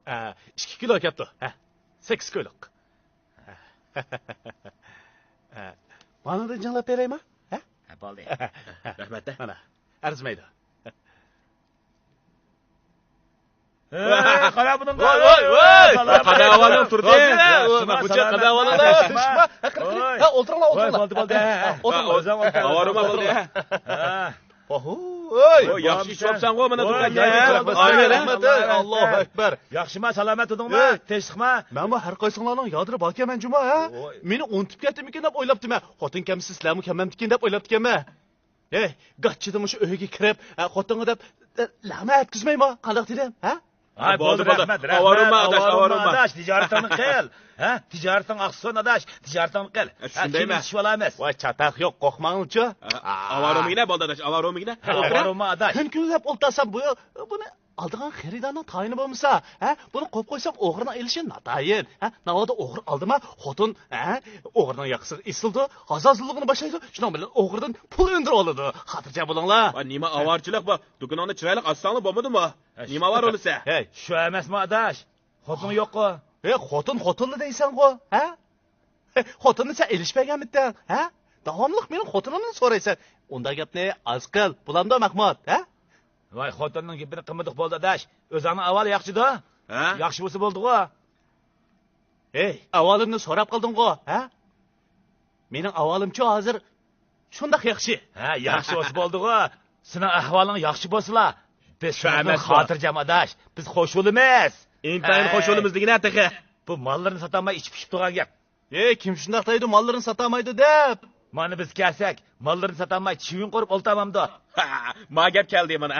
ئە، ئىككى كىلو كەپتۇ. ھە، سەككىز كىلولۇق. ھە. مانىدىن جىڭلاپ بېرەيما؟ ھە؟ ھە، بولدى. رەھمەت. مانا، ئەرزىمەيدۇ. ھەي، قارا بۇنىڭغا. ۋاي، ۋاي، ۋاي. سالام. قادا ئەھۋالىڭ تۇردى؟ ياخشىما، بۇچە سالام. قادا ئەھۋالىڭ؟ ۋاي. ھە، ئولتۇرۇڭلار، ۋاي، ئولتۇرۇڭلار. بولدى، بولدى. ھە، ھە، ئولتۇرۇڭلار. ئاۋارىما بولدى. ھە. ۋاي، ياخشى ئىچىۋاپسەنغۇ، مانا، ۋاي، دۇكان. ۋاي، ۋاي، رەھمەت، رەھمەت. ئاللاھۇ ئەكبەر. ياخشىما، سالامەت تۇردۇڭما؟ ھە. تىنچلىقما؟ مەنمۇ ھەر قايسىڭلارنىڭ يادىدا باركەنمەن جۇما، ھە؟ ۋاي. مېنى ئۇنتۇپ كەتتىمىكىن دەپ ئويلاپتىمەن. خوتۇن كەلمىسە سىلەرمۇ كەلمەمدىكىن دەپ ئويلاپتىكەنمەن. ھەي، گاچچىدىن مۇشۇ ئۆيگە كىرىپ، ھە، خوتۇنغا دەپ، ھە، لەڭمە ئەتكۈزمەيما؟ قانداق دېدىم، ھە؟ ھە، بولدى، بولدى، بولدى. رەھمەت، ئاۋارە رەھمەت، بولما، ئاداش، ئاۋارە ئاۋارە بولما، بولما. ئاداش، تىجارىتىڭنى قىل. ھە، تىجارىتىڭ ئاقسۇن، ئاداش، تىجارىتىڭنى قىل. ھە، ھە، شۇندايمۇ؟ كېيىن ئىشلىۋالارمىز. ۋاي، چاتاق يوق، قورقماڭلارچۇ. ھە، ئاۋارە بولمىگىنە، بولدى، ئاداش، ئاۋارە بولمىگىنە. ھە، ئاۋارە بولما، ئاداش. كۈن كۈنلەپ ئولتۇرسام، بۇ، بۇنى ئالىدىغان خېرىدارنىڭ تايىنى بولمىسا، ھە، بۇنى قويۇپ قويسام، ئوغرىنىڭ ئېلىشى ناتايىن. ھە، ناۋادا ئوغرى ئالدىما، خوتۇن، ھە، ئوغرىنىڭ ياقىسىغا ئېسىلىدۇ، ھازازلىقىنى باشلايدۇ، شۇنىڭ بىلەن ئوغرىدىن پۇل ئۈندۈرۈۋالىدۇ. خاتىرجەم بولۇڭلار. ۋاي، نېمە ئاۋارىچىلىك بۇ؟ دۇكىنىڭنى چىرايلىق ئاچساڭلا بولمىدىمۇ؟ ھە، نېمە ئاۋارە بولىسەن؟ ھەي. شۇ ئەمەسمۇ، ئاداش؟ خوتۇنۇڭ يوققۇ؟ ھەي، خوتۇن، خوتۇنلا دەيسەنغۇ، ھە؟ خوتۇننى سەن ئېلىشىپ بەرگەنمىدىڭ، ھە؟ داۋاملىق مېنىڭ خوتۇنۇمنى سورايسەن. ئۇنداق گەپنى ئاز قىل، بولامدۇ، مەھمۇد، ھە؟ ۋاي، خوتۇننىڭ گېپىنى قىلمىدۇق بولدى، ئاداش. ئۆزۈڭنىڭ ئەھۋالى ياخشىدۇ؟ ھە؟ ياخشى بولسا بولدىغۇ. ھەي، ئەھۋالىمنى سوراپ قالدىڭغۇ، ھە؟ مېنىڭ ئەھۋالىمچۇ ھازىر شۇنداق ياخشى. ھە، ياخشى بولسا بولدىغۇ. سېنىڭ ئەھۋالىڭ ياخشى بولسىلا، بىز سېنىڭدىن خاتىرجەم، ئاداش. بىز خوش بولىمىز. ئىنتايىن خوش بولىمىز دېگىنە تېخى. بۇ ماللىرىنى ساتالماي ئىچىپ ئىچىپ تۇرغان گەپ. ھەي، كىم شۇنداق دەيدۇ، ماللىرىنى ساتالمايدۇ دەپ؟ مانا بىز كەلسەك، ماللىرىنى ساتالماي چىۋىن قورۇپ ئولتۇرمامدۇ؟ ما گەپ كەلدى مانا.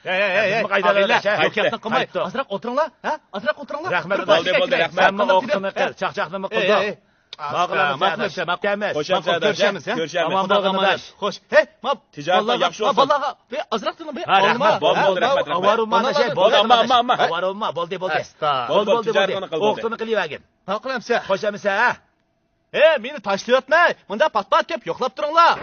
ھەي، ھەي، ھەي، بىزمۇ قايتايلى، قايتايلى. يوق گەپنى قىلماي. ئازراق ئولتۇرۇڭلار، ھە؟ ئازراق ئولتۇرۇڭلار. رەھمەت، بولدى، بولدى، رەھمەت. سەنمۇ ئوقۇتۇڭنى قىل، چاقچاقنىمۇ قىلدۇق. ھەي، ھەي. ماقۇل ئەمىسە، ماقۇل ئەمىسە، ماقۇل ئەمىسە. خوش ئەمىسە، كۆرۈشەرمىز. ئامان بولغىن ئاداش. خوش. ھەي، ما، تىجارىتىڭ ياخشى بولسۇن. بالىلارغا بىر ئازراقتىن بىر ئالما. رەھمەت، بولدى، بولدى، رەھمەت، رەھمەت. ئاۋارە بولما، بولدى، ئاداش، بولدى، بولدى. ئاۋارە بولما، بولدى، بولدى. ئەستا. بولدى، بولدى، بولدى. ئوقۇتۇڭنى قىلىۋەرگىن. ماقۇل ئەمىسە. خوش ئەمىسە، ھە؟ ھەي، مېنى تاشلىۋەتمەي، مۇنداق پات-پات كەپ يوقلاپ تۇرۇڭلار.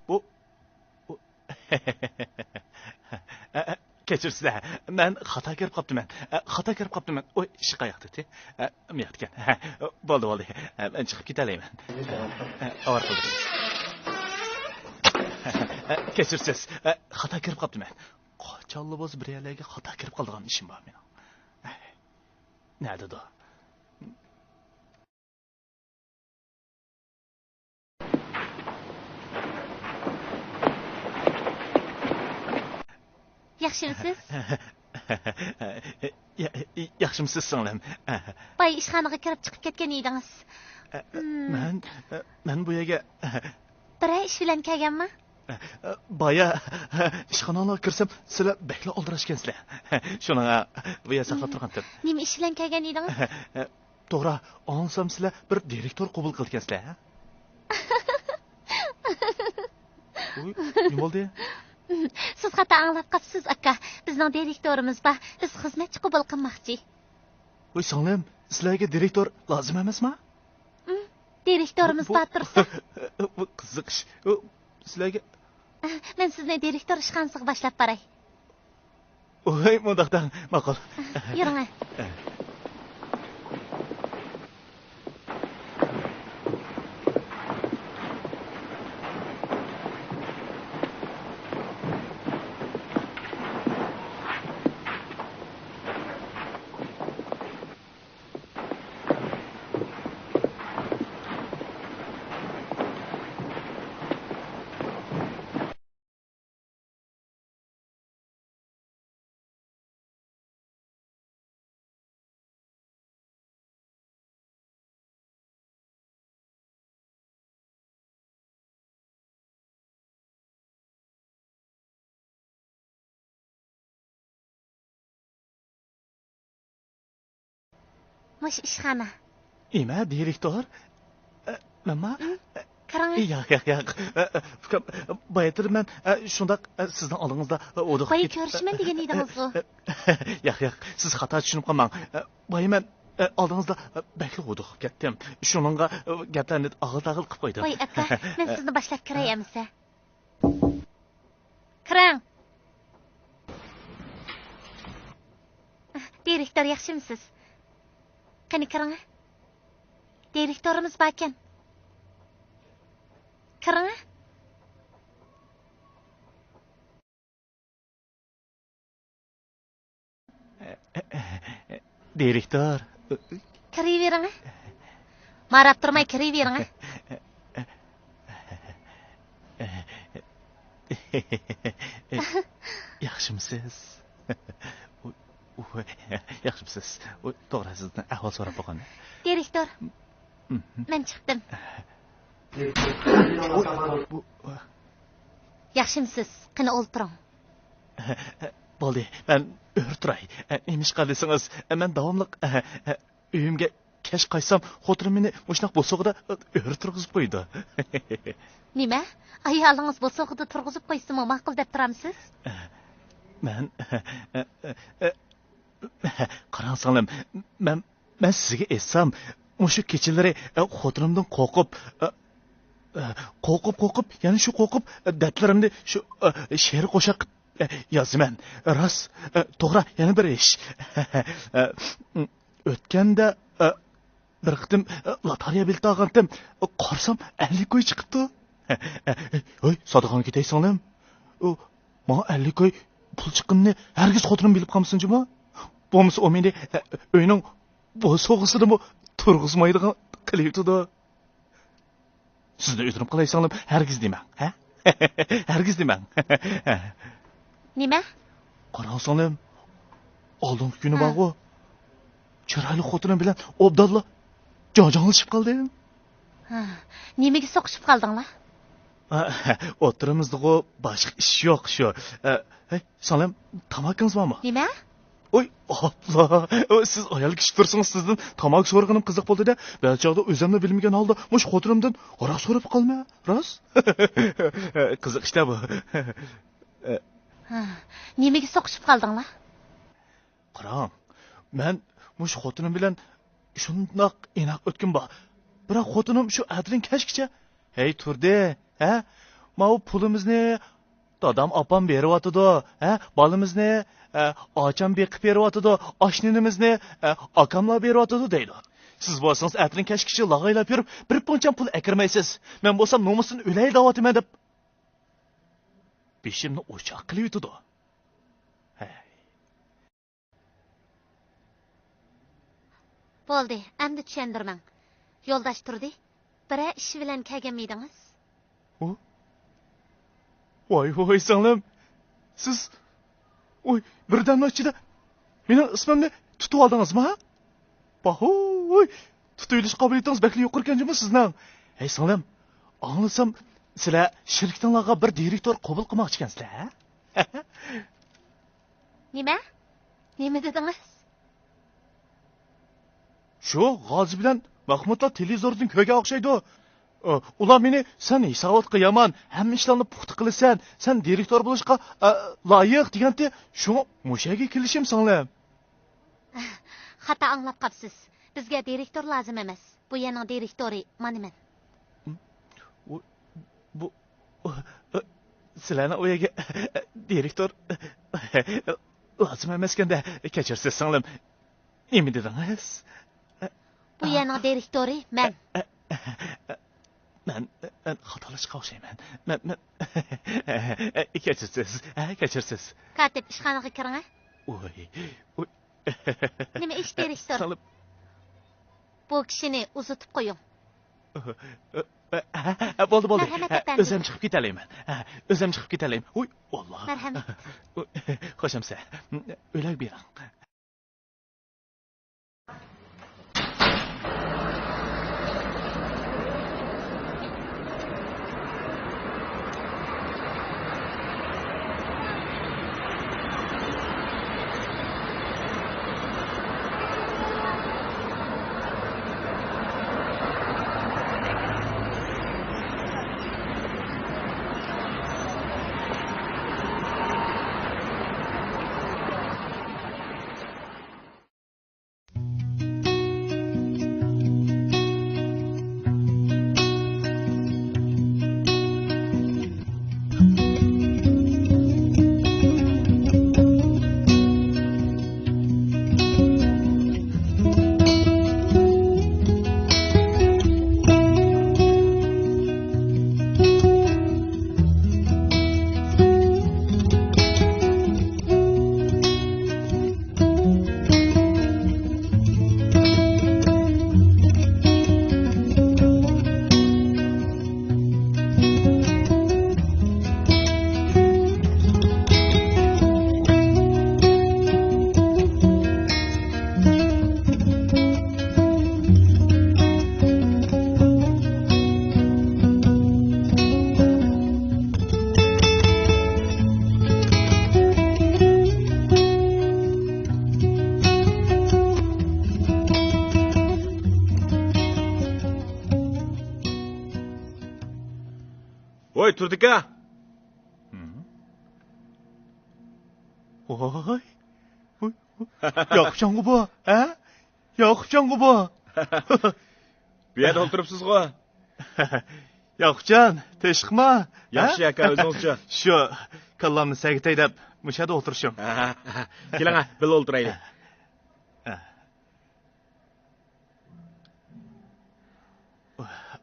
بۇ، بۇ، ئە، ئە، كەچۈرسىلەر، مەن خاتا كىرىپ قاپتىمەن. ئە، خاتا كىرىپ قاپتىمەن. ئوي، ئىشىك قاياقتا؟ ئە، مۇياقتىكەن. بولدى، بولدى. ئە، مەن چىقىپ كېتەلەيمەن. ئە، ئاۋارە قىلدىم. ئە، كەچۈرسىز. ئە، خاتا كىرىپ قاپتىمەن. قاچانلا بولسا بىر يەرلەرگە خاتا كىرىپ قالىدىغان ئىشىم بار مېنىڭ. ئە، نەدىدۇ؟ ياخشىمۇسىز؟ يا-، ياخشىمۇسىز، سىڭلىم؟ بايا ئىشخانىغا كىرىپ چىقىپ كەتكەن ئىدىڭىز. مەن، مەن بۇ يەرگە بىرەر ئىش بىلەن كەلگەنما؟ بايا ئىشخاناڭلارغا كىرسەم، سىلەر بەكلا ئالدىراش ئىكەنسىلەر. شۇنىڭغا بۇ يەردە ساقلاپ تۇرغانتىم. نېمە ئىش بىلەن كەلگەن ئىدىڭىز؟ توغرا، ئاڭلىسام سىلەر بىر دىرېكتور قوبۇل قىلىدىكەنسىلەر، ھە؟ ۋوي، نېمە بولدى؟ سىز خاتا ئاڭلاپ قاپسىز، ئاكا. بىزنىڭ دىرېكتورىمىز بار. بىز خىزمەتچى قوبۇل قىلماقچى. ۋوي، سىڭلىم، سىلەرگە دىرېكتور لازىم ئەمەسما؟ دىرېكتورىمىز بار تۇرسا. بۇ قىزىق ئىش. سىلەرگە. مەن سىزنى دىرېكتور ئىشخانىسىغا باشلاپ باراي. ۋوي، مۇنداق دەڭ، ماقۇل. يۈرۈڭە. مۇشۇ ئىشخانا. نېمە، دىرېكتور؟ مەنما؟ قاراڭ. ياق، ياق، ياق. ئۇكام، باياتىن مەن شۇنداق سىزنىڭ ئالدىڭىزدا ھودۇقۇپ بايا كېتىپ كۆرۈشىمەن دېگەن ئىدىڭىزغۇ. ياق، ياق، سىز خاتا چۈشىنىپ قالماڭ. بايا مەن ئالدىڭىزدا بەكلا ھودۇقۇپ كەتتىم. شۇنىڭغا گەپلەرنى ئاغىل-تاغىل قىلىپ قويدۇم. ۋاي ئاكا، مەن سىزنى باشلاپ كىرەي ئەمىسە. كىرىڭ. دىرېكتور، ياخشىمۇسىز؟ قېنى كىرىڭە. دىرېكتورىمىز باركەن. كىرىڭە. دىرېكتور. كىرىۋېرىڭە. ماراپ تۇرماي كىرىۋېرىڭە. ياخشىمۇسىز؟ ياخشىمۇسىز؟ توغرا، سىزدىن ئەھۋال سوراپ بولغان. دىرېكتور، مەن چىقتىم. ياخشىمۇسىز؟ قېنى ئولتۇرۇڭ. بولدى، مەن ئۆرە تۇراي. نېمىشقا دېسىڭىز، مەن داۋاملىق ئۆيۈمگە كەچ قايتسام، خوتۇنۇم مېنى مۇشۇنداق بوسۇغىدا ئۆرە تۇرغۇزۇپ قويىدۇ. نېمە؟ ئايالىڭىز بوسۇغىدا تۇرغۇزۇپ قويسىمۇ ماقۇل دەپ تۇرامسىز؟ مەن، قاراڭ سىڭلىم، مەن، مەن سىزگە ئېيتسام، مۇشۇ كېچىلىرى خوتۇنۇمدىن قورقۇپ، قورقۇپ، قورقۇپ، يەنە شۇ قورقۇپ دەردلىرىمنى شۇ شېئىر قوشاق يازىمەن. راست، توغرا، يەنە بىر ئىش. ئۆتكەندە، بىر قېتىم لاتارىيە بېلىتى ئالغانتىم. قارىسام، ئەللىك كوي چىقىپتۇ. ھوي، سادىقىغا كېتەي سىڭلىم. ئۇ ماڭا ئەللىك كوي پۇل چىققىنىنى ھەرگىز خوتۇنۇم بىلىپ قالمىسۇن جۇمۇ. بولمىسا ئۇ مېنى ئۆينىڭ بوسۇغىسىدىمۇ تۇرغۇزمايدىغان قىلىۋېتىدۇ. سىزنى ئۆتۈنۈپ قالاي سىڭلىم، ھەرگىز دېمەڭ، ھە؟ ھەرگىز دېمەڭ. نېمە؟ قاراڭ سىڭلىم، ئالدىنقى كۈنى ھە. بارغۇ، چىرايلىق خوتۇنۇم بىلەن ئوبدانلا جاجاڭلىشىپ قالدىم. ھە، نېمىگە سوقۇشۇپ قالدىڭلار؟ ئوتتۇرىمىزدىغۇ باشقا ئىش يوق شۇ. ھەي، سىڭلىم، تاماكىڭىز بارمۇ؟ نېمە؟ ۋوي، ئاپلا، سىز ئايال كىشى تۇرسىڭىز سىزدىن تاماكا سورىغىنىم قىزىق بولدى-دە، بەزى چاغدا ئۆزۈممۇ بىلمىگەن ھالدا مۇشۇ خوتۇنۇمدىن ھاراق سوراپ قالىمەن، راست؟ قىزىق ئىش-دە بۇ. ھە، نېمىگە سوقۇشۇپ قالدىڭلار؟ قاراڭ، مەن مۇشۇ خوتۇنۇم بىلەن شۇنداق ئىناق ئۆتكۈم بار. بىراق خوتۇنۇم شۇ ئەتىدىن كەچكىچە، ھەي تۇردى، ھە؟ ماۋۇ پۇلىمىزنى دادام ئاپام بېرىۋاتىدۇ، ھە؟ بالىمىزنى، ھە، ئاچام بېقىپ بېرىۋاتىدۇ، ئاشنىنىمىزنى، ھە، ئاكاملار بېرىۋاتىدۇ دەيدۇ. سىز بولسىڭىز ئەتىدىن كەچكىچە لاغايلاپ يۈرۈپ، بىر پونچام پۇل ئەكىرمەيسىز. مەن بولسام نومۇستىن ئۆلەي دەۋاتىمەن دەپ، بېشىمنى ئوچاق قىلىۋېتىدۇ. ھەي. بولدى، ئەمدى چۈشەندۈرمەڭ. يولداش تۇردى، بىرەر ئىش بىلەن كەلگەنمىدىڭىز؟ ئۇ؟ ۋاي، ۋاي، سىڭلىم، سىز ئۇي، بىردەملا ئىچىدە مېنىڭ ئىسمىمنى تۇتۇۋالدىڭىزمۇ، ھە؟ باھوي، تۇتۇۋېلىش قابىلىيىتىڭىز بەكلا يۇقىرىكەن جۇمۇ سىزنىڭ. ھەي، سىڭلىم، ئاڭلىسام، سىلەر شىركىتىڭلارغا بىر دىرېكتور قوبۇل قىلماقچىكەنسىلەر، ھە؟ نېمە؟ نېمە دېدىڭىز؟ شۇ غازى بىلەن مەخمۇتلار تېلېۋىزوردىن كۆرگەن ئوخشايدۇ. ئۇ، ئۇلار مېنى، «سەن ھېساباتقا يامان، ھەممە ئىشلارنى پۇختا قىلىسەن، سەن دىرېكتور بولۇشقا، ئە، لايىق» دېگەنتى. شۇڭا مۇشۇ يەرگە كېلىشىم سىڭلىم. خاتا ئاڭلاپ قاپسىز. بىزگە دىرېكتور لازىم ئەمەس. بۇ يەرنىڭ دىرېكتورى مانا مەن. ئۇ، بۇ، ئۇ، سىلەرنىڭ ئۇ يەرگە دىرېكتور لازىم ئەمەسكەندە، كەچۈرسىز سىڭلىم. نېمە دېدىڭىز؟ بۇ يەرنىڭ دىرېكتورى مەن. مەن، مەن خاتالاشقان ئوخشايمەن. مەن، مەن، كەچۈرسىز، ھە، كەچۈرسىز. كاتىپ، ئىشخانىغا كىرىڭە. ئۇي، ئۇي. نېمە ئىش، دىرېكتور؟ سالىپ. بۇ كىشىنى ئۇزىتىپ قويۇڭ. ھە، ھە، بولدى، بولدى. مەرھەمەت، ھە، ئەپەندىم. ئۆزۈم چىقىپ كېتەلەيمەن. ھە، ئۆزۈم چىقىپ كېتەلەيمەن. ھۇي، ئاللا. مەرھەمەت. ھۇي، خوش ئەمسە. ئۆيلەرگە بېرىڭ. ۋاي، تۇردى ئاكا! ۋاي، ۋاي، ۋاي. ياقۇپجانغۇ بۇ، ھە؟ ياقۇپجانغۇ بۇ؟ بۇ يەردە ئولتۇرۇپسىزغۇ؟ ياقۇپجان، تىنچلىقمۇ؟ ياخشى، ھە؟ ئاكا، ئۆزىڭىزچۇ؟ شۇ، كاللامنى سەگىتەي دەپ، مۇشۇ يەردە ئولتۇرۇشۇم. ھە، ھە، ھە. كېلىڭە، بىللە ئولتۇرايلى.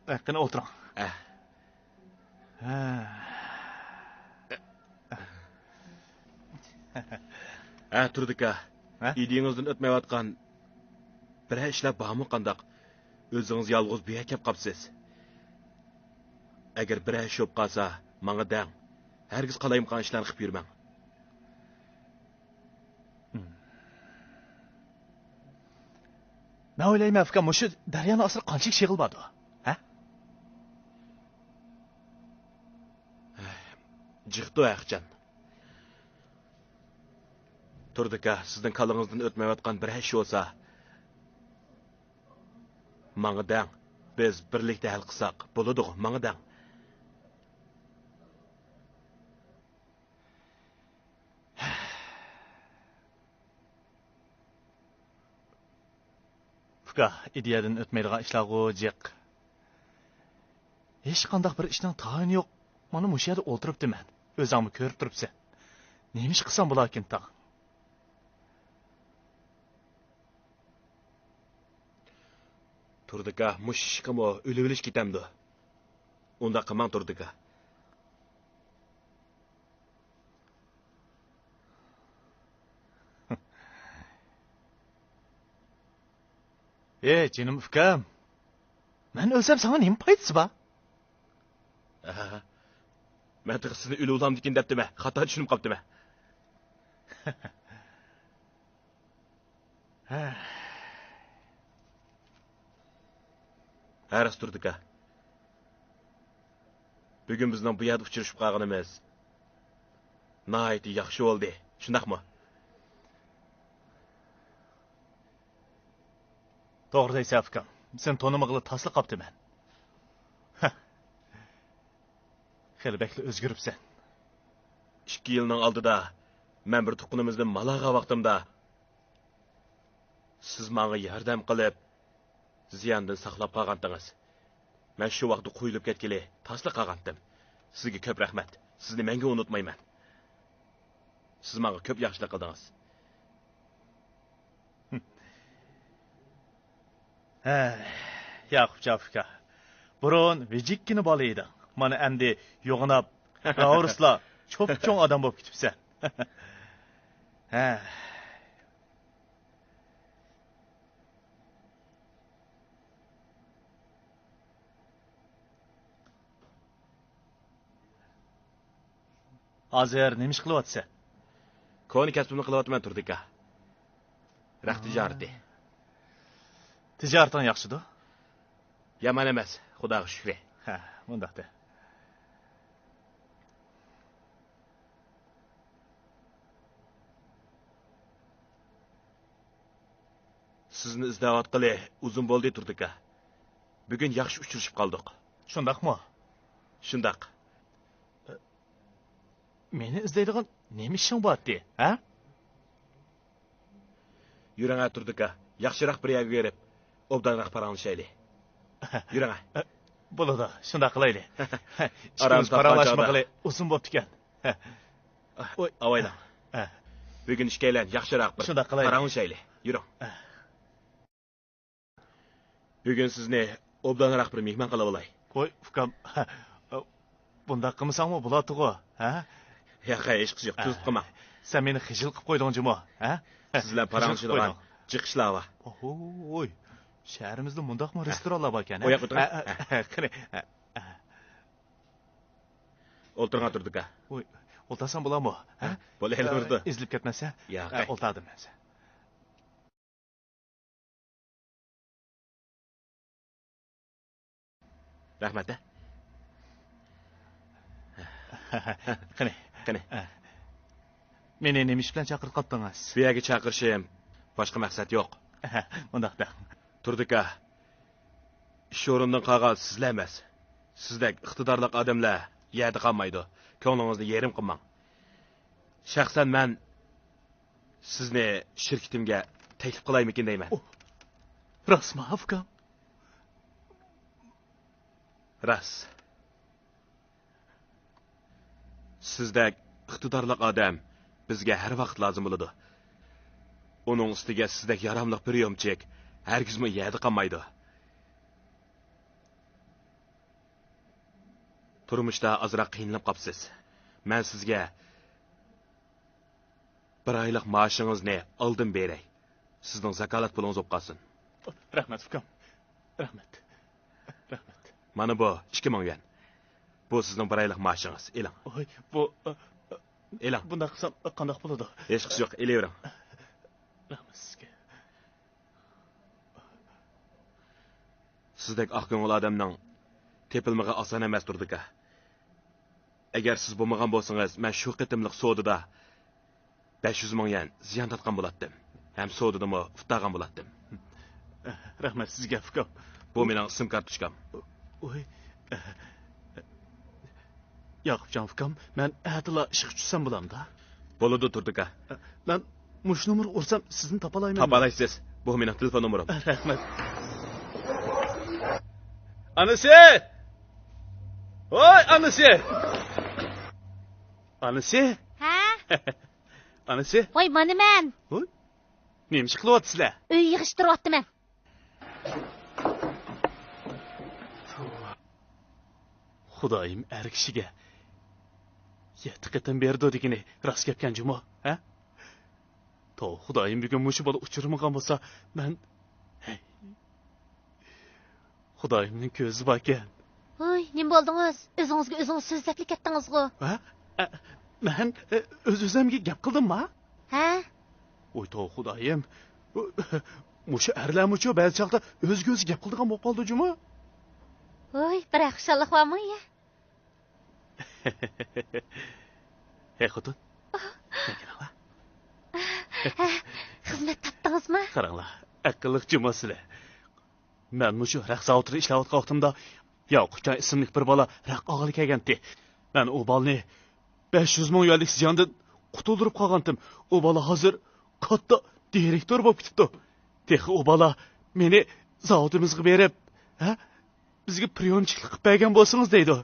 ھە. قېنى، ئولتۇرۇڭ. ئە. ھە. ھە، تۇردى ئاكا. ھە؟ ئىدىيىڭىزدىن ئۆتمەيۋاتقان بىرەر ئىشلار بارمۇ قانداق؟ ئۆزىڭىز يالغۇز بۇ يەرگە كەپ قاپسىز. ئەگەر بىرەر ئىش بولۇپ قالسا، ماڭا دەڭ. ھەرگىز قالايمىقان ئىشلارنى قىلىپ يۈرمەڭ. مەن ئويلايمەن، ئۇكام، مۇشۇ دەريانىڭ ئاستىدا قانچىلىك شېغىل باردۇ؟ ھە؟ جىقتۇ ھەقىچان. تۇردى ئاكا، سىزنىڭ كاللىڭىزدىن ئۆتمەيۋاتقان بىر ئىش بولسا، ماڭا دەڭ. بىز بىرلىكتە ھەل قىلساق بولىدىغۇ، ماڭا دەڭ. ئۇكا، ئىدىيەدىن ئۆتمەيدىغان ئىشلارغۇ جىق. ھېچقانداق بىر ئىشنىڭ تايىنى يوق. مانا مۇشۇ يەردە ئولتۇرۇپتىمەن. ئۆزۈڭمۇ كۆرۈپ تۇرۇپسەن. نېمە ئىش قىلسام بولاركىن تاڭ؟ تۇردى ئاكا، مۇشۇ ئىشقىمۇ ئۆلۈۋېلىش كېتەمدۇ؟ ئۇنداق قىلماڭ، تۇردى ئاكا. ئى، جېنىم ئۇكام، مەن ئۆلسەم ساڭا نېمە پايدىسى بار؟ ئەھە. مەن تېخى سىزنى ئۆلۈۋالامدىكىن دەپتىمەن، خاتا چۈشىنىپ قاپتىمەن. ھە. ھە، راست تۇردىكا. بۈگۈن بىزنىڭ بۇ يەردە ئۇچرىشىپ قالغىنىمىز ناھايىتى ياخشى بولدى. شۇنداقمۇ؟ توغرا دەيسەن، ئۇكام. سېنى تونۇمىغىلى تاسلا قاپتىمەن. ھە. خېلى بەكلا ئۆزگىرىپسەن. ئىككى يىلنىڭ ئالدىدا مەن بىر تۇغقىنىمىزدىن مال ئالغان ۋاقتىمدا، سىز ماڭا ياردەم قىلىپ، زىياندىن ساقلاپ قالغانتىڭىز. مەن شۇ ۋاقىتتا قويۇلۇپ كەتكىلى تاسلا قالغانتىم. سىزگە كۆپ رەھمەت. سىزنى مەڭگۈ ئۇنتۇمايمەن. سىز ماڭا كۆپ ياخشىلىق قىلدىڭىز. ھە، ياقۇپجان ئۇكا. بۇرۇن ۋىجىككىنە بالا ئىدىڭ. مانا ئەمدى يوغىناپ، راۋۇرۇسلا چوپچوڭ ئادەم بولۇپ كېتىپسەن. ھە. ھازىر نېمە ئىش قىلىۋاتىسەن؟ كونا كەسپىمنى قىلىۋاتىمەن، تۇردىكا. رەخت تىجارىتى. تىجارىتىڭ ياخشىدۇ؟ يامان ئەمەس، خۇداغا شۈكرى. ھە، مۇنداق دە. سىزنى ئىزدەۋاتقىلى ئۇزۇن بولدى، تۇردىكا. بۈگۈن ياخشى ئۇچرىشىپ قالدۇق. شۇنداقمۇ؟ شۇنداق. مېنى ئىزدەيدىغان نېمە ئىشىڭ بارتى، ھە؟ يۈرۈڭە، تۇردىكا. ياخشىراق بىر يەرگە بېرىپ، ئوبدانراق پاراڭلىشايلى. يۈرۈڭە. بولىدۇ، شۇنداق قىلايلى. ئىككىمىز پاراڭلاشمىغىلى ئۇزۇن بوپتىكەن. ئوي. ئاۋايلاڭ. ھە. بۈگۈن ئىككىيلەن ياخشىراق بىر شۇنداق قىلايلى. پاراڭلىشايلى. يۈرۈڭ. ھە. بۈگۈن سىزنى ئوبدانراق بىر مېھمان قىلىۋالاي. ۋاي، ئۇكام، بۇنداق قىلمىساڭمۇ بولاتتىغۇ، ھە؟ ياق، ھېچقىسى يوق، تۈزۈت قىلماڭ. سەن مېنى خىجىل قىلىپ قويدۇڭ جۇمۇ، ھە؟ سىز بىلەن پاراڭلىشىدىغان جىق ئىشلار بار. ئوھوي، شەھىرىمىزدە مۇنداقمۇ رېستورانلار باركەن، ھە؟ ئۇ ياققا ئۆتۈڭ. ھە، ھە، قېنى، ھە. ئولتۇرۇڭ، تۇردىكا. ۋاي، ئولتۇرسام بولامۇ، ھە؟ بولىدۇ، بولىدۇ. ئېزىلىپ كەتمەسسەن. ياق. ئولتۇردۇم مەن. رەھمەت، ھە؟ قېنى. قېنى. مېنى نېمە ئىش بىلەن چاقىرىپ قاپتىڭىز؟ بۇ يەرگە چاقىرىشىم باشقا مەقسەت يوق. مۇنداق دەڭ. تۇردىكا، ئىش ئورنىدىن قالغان سىزلا ئەمەس، سىزدەك ئىقتىدارلىق ئادەملەر يەردە قالمايدۇ. كۆڭلىڭىزنى يېرىم قىلماڭ. شەخسەن مەن سىزنى شىركىتىمگە تەكلىپ قىلايمىكىن دەيمەن. ئۇھ، راستمۇ، ئۇكام؟ راست. سىزدەك ئىقتىدارلىق ئادەم بىزگە ھەر ۋاقىت لازىم بولىدۇ. ئۇنىڭ ئۈستىگە سىزدەك ياراملىق پرىيومچىك ھەرگىزمۇ يەردە قالمايدۇ. تۇرمۇشتا ئازراق قىينىلىپ قاپسىز. مەن سىزگە بىر ئايلىق مائاشىڭىزنى ئالدىن بېرەي. سىزنىڭ زاكالەت پۇلىڭىز بولۇپ قالسۇن. رەھمەت، ئۇكام. رەھمەت. رەھمەت. مانا بۇ ئىككى مىڭ يۈەن. بۇ سىزنىڭ بىر ئايلىق مائاشىڭىز. ئېلىڭ. ۋاي، بۇ، ئېلىڭ. بۇنداق قىلسام قانداق بولىدۇ؟ ھېچقىسى يوق، ئېلىۋېرىڭ. رەھمەت سىزگە. سىزدەك ئاق كۆڭۈل ئادەمنىڭ تېپىلمىقى ئاسان ئەمەس، تۇردىكا. ئەگەر سىز بولمىغان بولسىڭىز، مەن شۇ قېتىملىق سودىدا بەش يۈز مىڭ يۈەن زىيان تارتقان بولاتتىم. ھەم سودىدىمۇ ئۇتتاغان بولاتتىم. رەھمەت سىزگە، ئۇكام. بۇ مېنىڭ ئىسىم كارتوچكام. ۋاي. ياقۇپجان ئۇكام، مەن ئەتىلا ئىشقا چۈشسەم بولامدا؟ بولىدۇ، تۇردىكا. مەن مۇشۇ نومۇرغا ئۇرسام سىزنى تاپالايمەنمۇ؟ تاپالايسىز. بۇ مېنىڭ تېلېفون نومۇرۇم. رەھمەت. ئانىسى! ۋاي، ئانىسى! ئانىسى! ھە؟ ئانىسى! ۋاي، مانا مەن! ۋاي، نېمە ئىش قىلىۋاتىسىلەر؟ ئۆي يىغىشتۇرۇۋاتىمەن. خۇدايىم ئەر كىشىگە يەتتە قېتىم بېرىدۇ دېگىنى راست گەپكەن جۇمۇ، ھە؟ توۋا، خۇدايىم، بۈگۈن مۇشۇ بالا ئۇچرىمىغان بولسا، مەن، ھەي. خۇدايىمنىڭ كۆزى باركەن. ھوي، نېمە بولدىڭىز؟ ئۆزىڭىزگە ئۆزىڭىز سۆزلەپلا كەتتىڭىزغۇ. ھە؟ ئە، مەن، ئە، ئۆز-ئۆزۈمگە گەپ قىلدىمما؟ ھە؟ ۋوي، توۋا خۇدايىم. مۇشۇ ئەرلەرمۇچۇ بەزى چاغدا ئۆزىگە ئۆزى گەپ قىلىدىغان بولۇپ قالدى جۇمۇ. ۋوي، بىرەر خۇشاللىق بارمۇ يا؟ ھەي خوتۇن. ھە، خىزمەت تاپتىڭىزمۇ؟ قاراڭلار، ئەقىللىق جۇمۇ سىلەر. مەن مۇشۇ رەخت زاۋۇتىدا ئىشلەۋاتقان ۋاقتىمدا ياقۇپجان ئىسىملىك بىر بالا رەخت ئالغىلى كەلگەنتى. مەن ئۇ بالىنى بەش يۈز مىڭ يۈەنلىك زىياندىن قۇتۇلدۇرۇپ قالغانتىم. ئۇ بالا ھازىر كاتتا دىرېكتور بولۇپ كېتىپتۇ. تېخى ئۇ بالا مېنى زاۋۇتىمىزغا بېرىپ، ھە، بىزگە پرىيومچىكلىق قىلىپ بەرگەن بولسىڭىز دەيدۇ.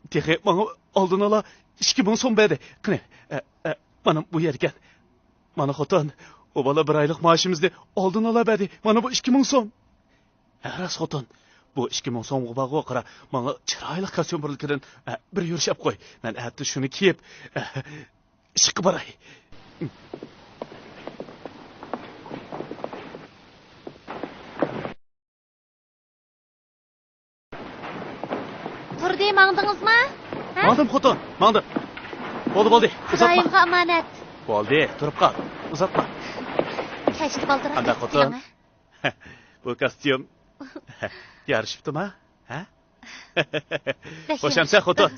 تېخى ماڭا ئالدىن ئالا ئىككى مىڭ سوم بەردى. قېنى، ئە، ئە، مانا بۇ يەركەن. مانا خوتۇن، ئۇ بالا بىر ئايلىق مائاشىمىزنى ئالدىن ئالا بەردى. مانا بۇ ئىككى مىڭ سوم. ھە، راست خوتۇن. بۇ ئىككى مىڭ سومغا بارغۇ قارا، ماڭا چىرايلىق كاستيۇم بىرلىكىدىن، ئە، بىر يۈرۈش ئەپ قوي. مەن ئەتە شۇنى كىيىپ، ئە، ئىشقا باراي. تۇردى، ماڭدىڭىزمۇ؟ ھە؟ ماڭدىم خوتۇن، ماڭدىم. بولدى، بولدى، ئۇزاتما. خۇدايىمغا ئامانەت. بولدى، تۇرۇپ قال، ئۇزاتما. كەچتە بالدۇرراق قانداق كېتىپ خوتۇن؟ كېلىڭە. بۇ كاستيۇم يارىشىپتىما؟ ھە؟ بەك خوش يارىشىپتۇ. ئەمسە خوتۇن.